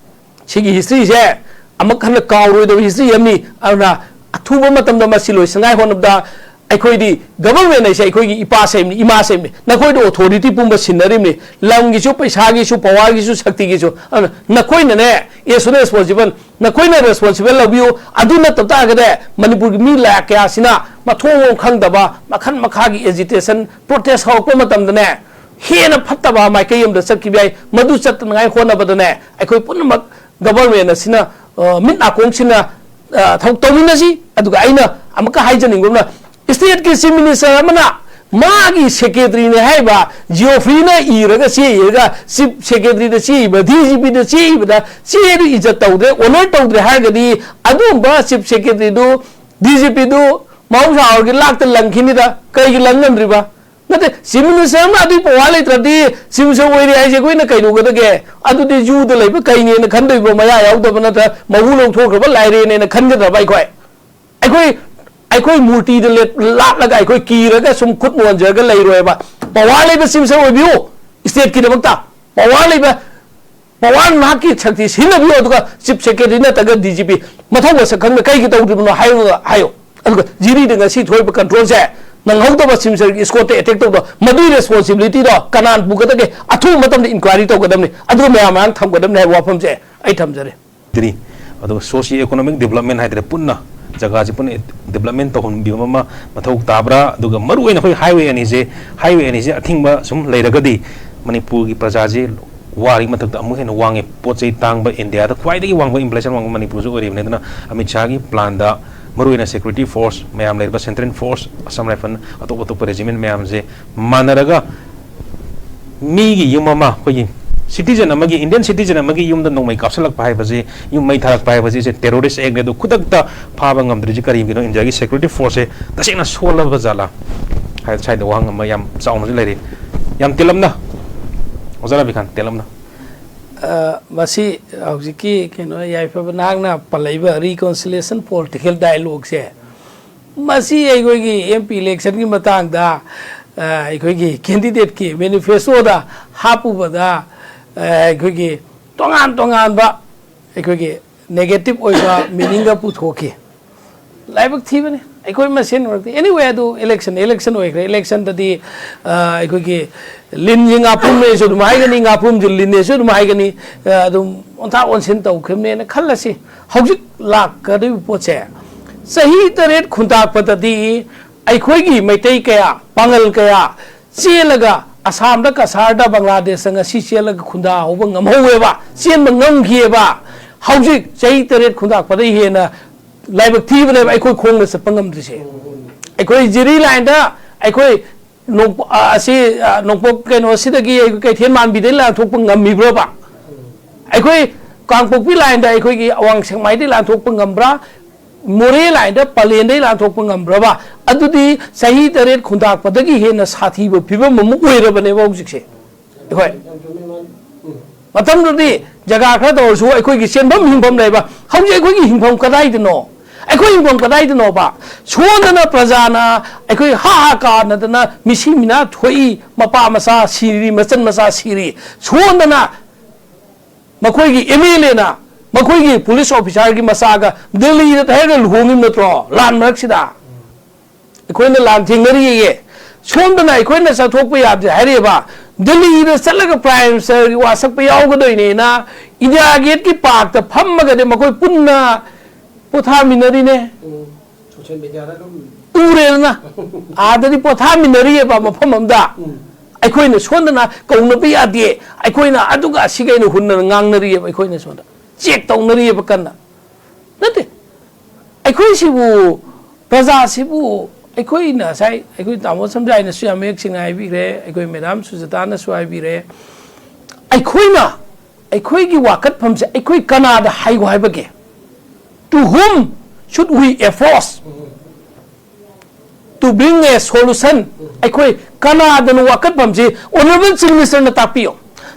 ꯁꯤꯒꯤ ꯍꯤꯁꯇ꯭ꯔꯤꯁꯦ ꯑꯃꯨꯛ ꯍꯟꯅ ꯀꯥꯎꯔꯣꯏꯗꯕ ꯍꯤꯁꯇ꯭ꯔꯤ ꯑꯃꯅꯤ꯫ ꯑꯗꯨꯅ ꯑꯊꯨꯕ ꯃꯇꯝꯗ ꯃꯁꯤ ꯂꯣꯏꯁꯤꯟꯉꯥꯏ ꯍꯣꯠꯅꯕꯗ ꯑꯩꯈꯣꯏꯗꯤ ꯒꯕꯔꯃꯦꯟ ꯍꯥꯏꯁꯦ ꯑꯩꯈꯣꯏꯒꯤ ꯏꯄꯥ ꯁꯦꯝꯅꯤ, ꯏꯃꯥ ꯁꯦꯝꯅꯤ꯫ ꯅꯈꯣꯏꯗ ꯑꯣꯊꯣꯔꯤꯇꯤ ꯄꯨꯝꯕ ꯁꯤꯟꯅꯔꯤꯕꯅꯤ, ꯂꯝꯒꯤꯁꯨ, ꯄꯩꯁꯥꯒꯤꯁꯨ, ꯄꯋꯥꯔꯒꯤꯁꯨ, ꯁꯛꯇꯤꯒꯤꯁꯨ꯫ ꯑꯗꯨꯅ ꯅꯈꯣꯏꯅꯅꯦ, ꯑꯦꯁ ꯁꯨꯟ ꯑꯦꯁ ꯄꯣꯁꯤꯕꯜ ꯅꯈꯣꯏꯅ ꯔꯦꯁꯄꯣꯟꯁꯤꯕꯜ ꯂꯧꯕꯤꯌꯨ꯫ ꯑꯗꯨ ꯅꯠꯇꯕ ꯇꯥꯔꯒꯗꯤ ꯃꯅꯤꯄꯨꯔꯒꯤ ꯃꯤ ꯂꯥꯛ ꯀꯌꯥꯁꯤꯅ ꯃꯊꯣꯡ ꯃꯔꯝ ꯈꯪꯗꯕ ꯃꯈꯜ ꯃꯈꯥꯒꯤ ꯑꯦꯖꯤꯇꯦꯁꯟ, ꯄ꯭ꯔꯣꯇꯦꯁ ꯍꯧꯔꯛꯄ ꯃꯇꯝꯗꯅꯦ, ꯍꯦꯟꯅ ꯐꯠꯇꯕ ꯃꯥꯏꯀꯩ ꯑꯃꯗ ꯆꯠꯈꯤꯕ ꯌꯥꯏ꯫ ꯃꯗꯨ ꯆꯠꯇꯅꯉꯥꯏ ꯍꯣꯠꯅꯕꯗꯅꯦ, ꯑꯩꯈꯣꯏ ꯄꯨꯝꯅꯃꯛ ꯒꯕꯔꯃꯦꯟ ꯑꯁꯤꯅ, ꯑ, ꯃꯤꯠ ꯅꯥꯀꯣꯡꯁꯤꯅ, ꯑ, ꯊꯕꯛ ꯇꯧꯃꯤꯟꯅꯁꯤ꯫ ꯑꯗꯨꯒ ꯑꯩꯅ ꯑꯃꯨꯛꯀ ꯍꯥꯏꯖꯅꯤꯡꯕ ꯑꯃꯅ, ꯁ꯭ꯇꯦꯠꯀꯤ ꯆꯤꯐ ꯃꯤꯅꯤꯁꯇꯔ ꯑꯃꯅ ꯃꯥꯒꯤ ꯁꯦꯀ꯭ꯔꯦꯇꯔꯤꯅꯦ ꯍꯥꯏꯔꯤꯕ ꯖꯤꯑꯣꯐ꯭ꯔꯤꯅ ꯏꯔꯒ ꯆꯦ ꯏꯔꯒ ꯆꯤꯐ ꯁꯦꯀ꯭ꯔꯦꯇꯔꯤꯗ ꯆꯦ ꯏꯕ, ꯗꯤ ꯖꯤ ꯄꯤꯗ ꯆꯦ ꯏꯕꯗ ꯆꯦꯗꯨ ꯏꯖꯠ ꯇꯧꯗ꯭ꯔꯦ, ꯑꯣꯅꯔ ꯇꯧꯗ꯭ꯔꯦ ꯍꯥꯏꯔꯒꯗꯤ ꯑꯗꯨꯒꯨꯝꯕ ꯆꯤꯐ ꯁꯦꯀ꯭ꯔꯦꯇꯔꯤꯗꯨ, ꯗꯤ ꯖꯤ ꯄꯤꯗꯨ ꯃꯍꯧꯁꯥ ꯑꯣꯏꯔꯒꯤ ꯂꯥꯛꯇ ꯂꯪꯈꯤꯅꯤꯗ꯫ ꯀꯩꯒꯤ ꯂꯪ ꯉꯝꯗ꯭ꯔꯤꯕ? ꯅꯠꯇꯦ, ꯆꯤꯐ ꯃꯤꯅꯤꯁꯇꯔ ꯑꯃ ꯑꯗꯨꯒꯤ ꯄꯋꯥꯔ ꯂꯩꯇ꯭ꯔꯗꯤ ꯆꯤꯐ ꯃꯤꯅꯤꯁꯇꯔ ꯑꯣꯏꯔꯦ ꯍꯥꯏꯁꯦ ꯑꯩꯈꯣꯏꯅ ꯀꯩꯗꯧꯒꯗꯒꯦ? ꯑꯗꯨꯗꯤ ꯖꯨꯗ ꯂꯩꯕ ꯀꯩꯅꯦꯅ ꯈꯟꯗꯣꯏꯕ꯭ꯔꯣ? ꯃꯌꯥ ꯌꯥꯎꯗꯕ ꯅꯠꯇ꯭ꯔ ꯃꯍꯨ ꯂꯧꯊꯣꯛꯈ꯭ꯔꯕ ꯂꯥꯏꯔꯦꯅꯦꯅ ꯈꯟꯒꯗ꯭ꯔꯕ ꯑꯩꯈꯣꯏ? ꯑꯩꯈꯣꯏ, ꯑꯩꯈꯣꯏ ꯃꯨꯔꯇꯤꯗ ꯂꯦꯞ-, ꯂꯥꯠꯂꯒ ꯑꯩꯈꯣꯏ ꯀꯤꯔꯒ ꯁꯨꯝ ꯈꯨꯠ ꯅꯣꯟꯖꯔꯒ ꯂꯩꯔꯣꯏꯕ꯫ ꯄꯋꯥꯔ ꯂꯩꯕ ꯆꯤꯐ ꯃꯤꯅꯤꯁꯇꯔ ꯑꯣꯏꯕꯤꯌꯨ ꯁ꯭ꯇꯦꯠꯀꯤꯗꯃꯛꯇ꯫ ꯄꯋꯥꯔ ꯂꯩꯕ, ꯄꯋꯥꯔ ꯅꯍꯥꯛꯀꯤ ꯁꯛꯇꯤ ꯁꯤꯖꯤꯟꯅꯕꯤꯌꯨ, ꯑꯗꯨꯒ ꯆꯤꯐ ꯁꯦꯀ꯭ꯔꯦꯇꯔꯤ ꯅꯠꯇ꯭ꯔꯒ ꯗꯤ ꯖꯤ ꯄꯤ ꯃꯊꯧ ꯃꯁꯛ ꯈꯪꯅ ꯀꯩꯒꯤ ꯇꯧꯗ꯭ꯔꯤꯕꯅꯣ ꯍꯥꯏꯌꯨ, ꯍꯥꯏꯌꯨ꯫ ꯑꯗꯨꯒ ꯖꯤꯔꯤꯗ ꯉꯁꯤ ꯊꯣꯛꯏꯕ ꯀꯟꯇ꯭ꯔꯣꯜꯁꯦ ꯅꯪꯍꯧꯗꯕ ꯁꯤꯝꯁꯔꯒꯤ ꯏꯁꯀꯣꯠꯇ ꯑꯦꯇꯦꯛ ꯇꯧꯕ, ꯃꯗꯨꯒꯤ ꯔꯦꯁꯄꯣꯟꯁꯤꯕꯤꯂꯤꯇꯤꯗꯣ ꯀꯅꯥꯅ ꯄꯨꯒꯗꯒꯦ? ꯑꯊꯨꯕ ꯃꯇꯝꯗ ꯏꯟꯀ꯭ꯋꯥꯏꯔꯤ ꯇꯧꯒꯗꯕꯅꯤ, ꯑꯗꯨꯒ ꯃꯌꯥꯝ ꯃꯌꯥꯝ ꯊꯝꯒꯗꯕꯅꯤ ꯍꯥꯏꯕ ꯋꯥꯐꯝꯁꯦ ꯑꯩ ꯊꯝꯖꯔꯤ꯫ ꯗ꯭ꯔꯤ꯫ ꯑꯗꯨꯒ ꯁꯣꯁꯤꯑꯣ ꯏꯀꯣꯅꯣꯃꯤꯛ ꯗꯤꯕꯂꯞꯃꯦꯟ ꯍꯥꯏꯇꯥꯔꯦ, ꯄꯨꯟꯅ ꯖꯒꯥꯁꯤ ꯄꯨꯟꯅ ꯗꯤꯕꯂꯞꯃꯦꯟ ꯇꯧꯍꯟꯕꯤꯕ ꯑꯃ ꯃꯊꯧ ꯇꯥꯕ꯭ꯔꯥ? ꯑꯗꯨꯒ ꯃꯔꯨꯑꯣꯏꯅ ꯑꯩꯈꯣꯏ ꯍꯥꯏꯋꯦ ꯑꯅꯤꯁꯦ, ꯍꯥꯏꯋꯦ ꯑꯅꯤꯁꯦ ꯑꯊꯤꯡꯕ ꯁꯨꯝ ꯂꯩꯔꯒꯗꯤ ꯃꯅꯤꯄꯨꯔꯒꯤ ꯄ꯭ꯔꯖꯥꯁꯦ ꯋꯥꯔꯤꯒꯤ ꯃꯊꯛꯇ ꯑꯃꯨꯛ ꯍꯦꯟꯅ ꯋꯥꯡꯉꯦ꯫ ꯄꯣꯠ ꯆꯩ ꯇꯥꯡꯕ, ꯏꯟꯗꯤꯌꯥꯗ ꯈ꯭ꯋꯥꯏꯗꯒꯤ ꯋꯥꯡꯕ ꯏꯟꯐ꯭ꯂꯦꯁꯟ ꯋꯥꯡꯕ ꯃꯅꯤꯄꯨꯔꯁꯨ ꯑꯣꯏꯔꯤꯕꯅꯤ꯫ ꯑꯗꯨꯅ ꯑꯃꯤꯠ ꯁꯥꯍꯒꯤ ꯄ꯭ꯂꯥꯟꯗ ꯃꯔꯨꯑꯣꯏꯅ ꯁꯦꯀ꯭ꯌꯨꯔꯤꯇꯤ ꯐꯣꯔꯁ ꯃꯌꯥꯝ ꯂꯩꯔꯤꯕ ꯁꯦꯟꯇ꯭ꯔꯦꯜ ꯐꯣꯔꯁ, ꯑꯁꯥꯝ ꯔꯥꯏꯐꯜ, ꯑꯇꯣꯞ ꯑꯇꯣꯞꯄ ꯔꯦꯖꯤꯃꯦꯟ ꯃꯌꯥꯝꯁꯦ ꯃꯥꯟꯅꯔꯒ ꯃꯤꯒꯤ ꯌꯨꯝ ꯑꯃ, ꯑꯩꯈꯣꯏꯒꯤ ꯁꯤꯇꯤꯖꯟ ꯑꯃꯒꯤ, ꯏꯟꯗꯤꯌꯟ ꯁꯤꯇꯤꯖꯟ ꯑꯃꯒꯤ ꯌꯨꯝꯗ ꯅꯣꯡꯃꯩ ꯀꯥꯞꯁꯤꯜꯂꯛꯄ ꯍꯥꯏꯕꯁꯤ, ꯌꯨꯝ ꯃꯩ ꯊꯥꯔꯛꯄ ꯍꯥꯏꯕꯁꯤ, ꯁꯤꯁꯦ ꯇꯦꯔꯣꯔꯤꯁ ꯑꯦꯛꯅꯦ꯫ ꯑꯗꯨ ꯈꯨꯗꯛꯇ ꯐꯥꯕ ꯉꯝꯗ꯭ꯔꯤꯁꯤ ꯀꯔꯤꯒꯤꯅꯣ? ꯏꯟꯗꯤꯌꯥꯒꯤ ꯁꯦꯀ꯭ꯌꯨꯔꯤꯇꯤ ꯐꯣꯔꯁꯁꯦ ꯇꯁꯦꯡꯅ ꯁꯣꯜꯂꯕ ꯖꯥꯠꯂꯥ ꯍꯥꯏ, ꯁ꯭ꯋꯥꯏꯗ ꯋꯥꯍꯪ ꯑꯃ ꯌꯥꯝ ꯆꯥꯎꯅꯁꯨ ꯂꯩꯔꯤ꯫ ꯌꯥꯝ ꯇꯦꯜꯂꯞꯅ, ꯑꯣꯖꯥ ꯔꯕꯤꯀꯥꯟ, ꯇꯦꯜꯂꯞꯅ꯫ ꯑ, ꯃꯁꯤ ꯍꯧꯖꯤꯛꯀꯤ ꯀꯩꯅꯣ, ꯌꯥꯏꯐꯕ ꯅꯍꯥꯛꯅ ꯄꯜꯂꯛꯏꯕ ꯔꯤꯀꯣꯟꯁꯤꯂꯤꯌꯦꯁꯟ ꯄꯣꯂꯤꯇꯤꯀꯦꯜ ꯗꯥꯏꯂꯣꯒꯁꯦ, ꯃꯁꯤ ꯑꯩꯈꯣꯏꯒꯤ ꯑꯦꯝ ꯄꯤ ꯏꯂꯦꯛꯁꯟꯒꯤ ꯃꯇꯥꯡꯗ, ꯑ, ꯑꯩꯈꯣꯏꯒꯤ ꯀꯦꯟꯗꯤꯗꯦꯠꯀꯤ ꯃꯦꯅꯤꯐꯦꯁꯇꯣꯗ ꯍꯥꯞꯄꯨꯕꯗ, ꯑ, ꯑꯩꯈꯣꯏꯒꯤ ꯇꯣꯉꯥꯟ ꯇꯣꯉꯥꯟꯕ ꯑꯩꯈꯣꯏꯒꯤ ꯅꯦꯒꯦꯇꯤꯚ ꯑꯣꯏꯕ ꯃꯤꯅꯤꯡꯒ ꯄꯨꯊꯣꯛꯈꯤ꯫ ꯂꯥꯏꯕꯛ ꯊꯤꯕꯅꯤ꯫ ꯑꯩꯈꯣꯏ ꯃꯁꯦꯟ ꯃꯔꯛꯇ, anyway, ꯑꯗꯨ ꯏꯂꯦꯛꯁꯟ, ꯏꯂꯦꯛꯁꯟ ꯑꯣꯏꯈ꯭ꯔꯦ꯫ ꯏꯂꯦꯛꯁꯟꯗꯗꯤ, ꯑ, ꯑꯩꯈꯣꯏꯒꯤ ꯂꯤꯟꯁꯦ ꯉꯥꯄ꯭ꯔꯨꯝꯅꯦꯁꯨ ꯑꯗꯨꯝ ꯍꯥꯏꯒꯅꯤ, ꯉꯥꯄ꯭ꯔꯨꯝꯁꯦ ꯂꯤꯟꯅꯦꯁꯨ ꯑꯗꯨꯝ ꯍꯥꯏꯒꯅꯤ, ꯑ, ꯑꯗꯨꯝ ꯑꯣꯟꯊꯥ ꯑꯣꯟꯁꯤꯟ ꯇꯧꯈꯤꯕꯅꯦꯅ ꯈꯜꯂꯁꯤ꯫ ꯍꯧꯖꯤꯛ ꯂꯥꯛꯀꯗꯧꯔꯤꯕ ꯄꯣꯠꯁꯦ, ꯆꯍꯤ ꯇꯔꯦꯠ ꯈꯨꯟꯇꯥꯛꯄꯗꯗꯤ ꯑꯩꯈꯣꯏꯒꯤ ꯃꯩꯇꯩ ꯀꯌꯥ, ꯄꯥꯉꯜ ꯀꯌꯥ ꯆꯦꯜꯂꯒ ꯑꯁꯥꯝꯗ, ꯀꯁꯥꯔꯗ, ꯕꯪꯒ꯭ꯂꯥꯗꯦꯁꯇ ꯉꯁꯤ ꯆꯦꯜꯂꯒ ꯈꯨꯟꯗꯥ ꯍꯧꯕ ꯉꯝꯍꯧꯋꯦꯕ, ꯆꯦꯟꯕ ꯉꯝꯈꯤꯑꯕ꯫ ꯍꯧꯖꯤꯛ ꯆꯍꯤ ꯇꯔꯦꯠ ꯈꯨꯟꯇꯥꯛꯄꯗ ꯍꯦꯟꯅ ꯂꯥꯏꯕꯛ ꯊꯤꯕꯅꯦꯕ ꯑꯩꯈꯣꯏ ꯈꯣꯡꯅ ꯆꯠꯄ ꯉꯝꯗ꯭ꯔꯤꯁꯦ꯫ ꯑꯩꯈꯣꯏ ꯖꯤꯔꯤ ꯂꯥꯏꯟꯗ, ꯑꯩꯈꯣꯏ ꯅꯣꯡꯄꯣ-, ꯑ, ꯑꯁꯤ, ꯑ, ꯅꯣꯡꯄꯣꯛ ꯀꯩꯅꯣꯁꯤꯗꯒꯤ ꯑꯩꯈꯣꯏ ꯀꯩꯊꯦꯜ ꯃꯥꯟꯕꯤꯗꯩ ꯂꯥꯟꯊꯣꯛꯄ ꯉꯝꯃꯤꯕ꯭ꯔꯣꯕ? ꯑꯩꯈꯣꯏ ꯀꯥꯡꯄꯣꯛꯄꯤ ꯂꯥꯏꯟꯗ ꯑꯩꯈꯣꯏꯒꯤ ꯑꯋꯥꯡ ꯁꯦꯛꯃꯥꯏꯗꯩ ꯂꯥꯟꯊꯣꯛꯄ ꯉꯝꯕ꯭ꯔꯥ? ꯃꯣꯔꯦ ꯂꯥꯏꯟꯗ ꯄꯂꯦꯟꯗꯩ ꯂꯥꯟꯊꯣꯛꯄ ꯉꯝꯕ꯭ꯔꯕ? ꯑꯗꯨꯗꯤ ꯆꯍꯤ ꯇꯔꯦꯠ ꯈꯨꯟꯇꯥꯛꯄꯗꯒꯤ ꯍꯦꯟꯅ ꯁꯥꯊꯤꯕ ꯐꯤꯕꯝ ꯑꯃ ꯑꯣꯏꯔꯕꯅꯦꯕ ꯍꯧꯖꯤꯛꯁꯦ꯫ ꯍꯣꯏ꯫ ꯃꯇꯝꯗꯨꯗꯤ ꯖꯒꯥ ꯈꯔ ꯇꯧꯔꯁꯨ ꯑꯩꯈꯣꯏꯒꯤ ꯆꯦꯟꯐꯝ ꯍꯤꯡꯐꯝ ꯂꯩꯕ, ꯍꯧꯖꯤꯛ ꯑꯩꯈꯣꯏꯒꯤ ꯍꯤꯡꯐꯝ ꯀꯗꯥꯏꯗꯅꯣ? ꯑꯩꯈꯣꯏ ꯍꯤꯡꯐꯝ ꯀꯗꯥꯏꯗꯅꯣꯕ? ꯁꯣꯝꯗꯅ ꯄ꯭ꯔꯖꯥꯅ ꯑꯩꯈꯣꯏ ꯍꯥ ꯍꯥ ꯀꯥꯟꯅꯗꯅ ꯃꯤꯁꯤ ꯃꯤꯅꯥ ꯊꯣꯛꯏ, ꯃꯄꯥ ꯃꯆꯥ ꯁꯤꯔꯤ, ꯃꯆꯟ ꯃꯆꯥ ꯁꯤꯔꯤ꯫ ꯁꯣꯝꯗꯅ ꯃꯈꯣꯏꯒꯤ ꯑꯦꯝ ꯑꯦꯜ ꯑꯦꯅ ꯃꯈꯣꯏꯒꯤ ꯄꯨꯂꯤꯁ ꯑꯣꯐꯤꯁꯥꯔꯒꯤ ꯃꯆꯥꯒ ꯗꯦꯜꯂꯤꯗ ꯇꯍꯦꯔꯒ ꯂꯨꯍꯣꯡꯉꯤꯕ ꯅꯠꯇ꯭ꯔꯣ ꯂꯥꯟ ꯃꯔꯛꯁꯤꯗ? ꯑꯩꯈꯣꯏꯅ ꯂꯥꯟ ꯊꯦꯡꯅꯔꯤꯌꯦ꯫ ꯁꯣꯝꯗꯅ ꯑꯩꯈꯣꯏꯅ ꯆꯠꯊꯣꯛꯄ ꯌꯥꯗ꯭ꯔꯦ ꯍꯥꯏꯔꯤꯕ, ꯗꯤꯜꯂꯤꯗ ꯆꯠꯂꯒ ꯄ꯭ꯔꯥꯏꯝ ꯃꯤꯅꯤꯁꯇꯔꯒꯤ ꯋꯥ ꯁꯛꯄ ꯌꯥꯎꯒꯗꯣꯏꯅꯦꯅ ꯏꯟꯗꯤꯌꯥ ꯒꯦꯠꯀꯤ ꯄꯥꯔꯛꯇ ꯐꯝꯃꯒꯗꯤ ꯃꯈꯣꯏ ꯄꯨꯟꯅ ꯄꯣꯊꯥꯃꯤꯟꯅꯔꯤꯅꯦ꯫ ꯎꯝ, ꯁꯣꯁꯤꯌꯦꯜ ꯃꯦꯗꯤꯌꯥꯗ ꯑꯗꯨꯝ ꯎꯔꯦꯗꯅ꯫ ꯑꯥꯗꯗꯤ ꯄꯣꯊꯥꯃꯤꯟꯅꯔꯤꯑꯕ ꯃꯐꯝ ꯑꯃꯗ꯫ ꯎꯝ꯫ ꯑꯩꯈꯣꯏꯅ ꯁꯣꯝꯗꯅ ꯀꯧꯅꯕ ꯌꯥꯗꯦ, ꯑꯩꯈꯣꯏꯅ ꯑꯗꯨꯒ ꯑꯁꯤꯒ ꯑꯩꯅ ꯍꯨꯟꯅꯅ ꯉꯥꯡꯅꯔꯤꯑꯕ, ꯑꯩꯈꯣꯏꯅ ꯁꯣꯝꯗ ꯆꯦꯛ ꯇꯧꯅꯔꯤꯑꯕ ꯀꯟꯅ꯫ ꯅꯠꯇꯦ, ꯑꯩꯈꯣꯏꯁꯤꯕꯨ, ꯄ꯭ꯔꯖꯥꯁꯤꯕꯨ ꯑꯩꯈꯣꯏꯅ ꯉꯁꯥꯏ ꯑꯩꯈꯣꯏ ꯇꯥꯃꯣ ꯁꯝꯖꯥꯏꯅꯁꯨ ꯌꯥꯝ ꯃꯌꯦꯛ ꯁꯦꯡꯅ ꯍꯥꯏꯕꯤꯈ꯭ꯔꯦ, ꯑꯩꯈꯣꯏ ꯃꯦꯗꯥꯝ ꯁꯨꯖꯇꯥꯅꯁꯨ ꯍꯥꯏꯕꯤꯔꯦ꯫ ꯑꯩꯈꯣꯏꯅ, ꯑꯩꯈꯣꯏꯒꯤ ꯋꯥꯀꯠꯐꯝꯁꯦ ꯑꯩꯈꯣꯏ ꯀꯅꯥꯗ ꯍꯥꯏꯒꯣ ꯍꯥꯏꯕꯒꯦ? To whom should we approach to bring a solution? ꯑꯩꯈꯣꯏ ꯀꯅꯥꯗꯅꯣ ꯋꯥꯀꯠꯐꯝꯁꯤ? ꯑꯣꯅꯔꯦꯕꯜ ꯆꯤꯐ ꯃꯤꯅꯤꯁꯇꯔꯅ ꯇꯥꯛꯄꯤꯌꯣ,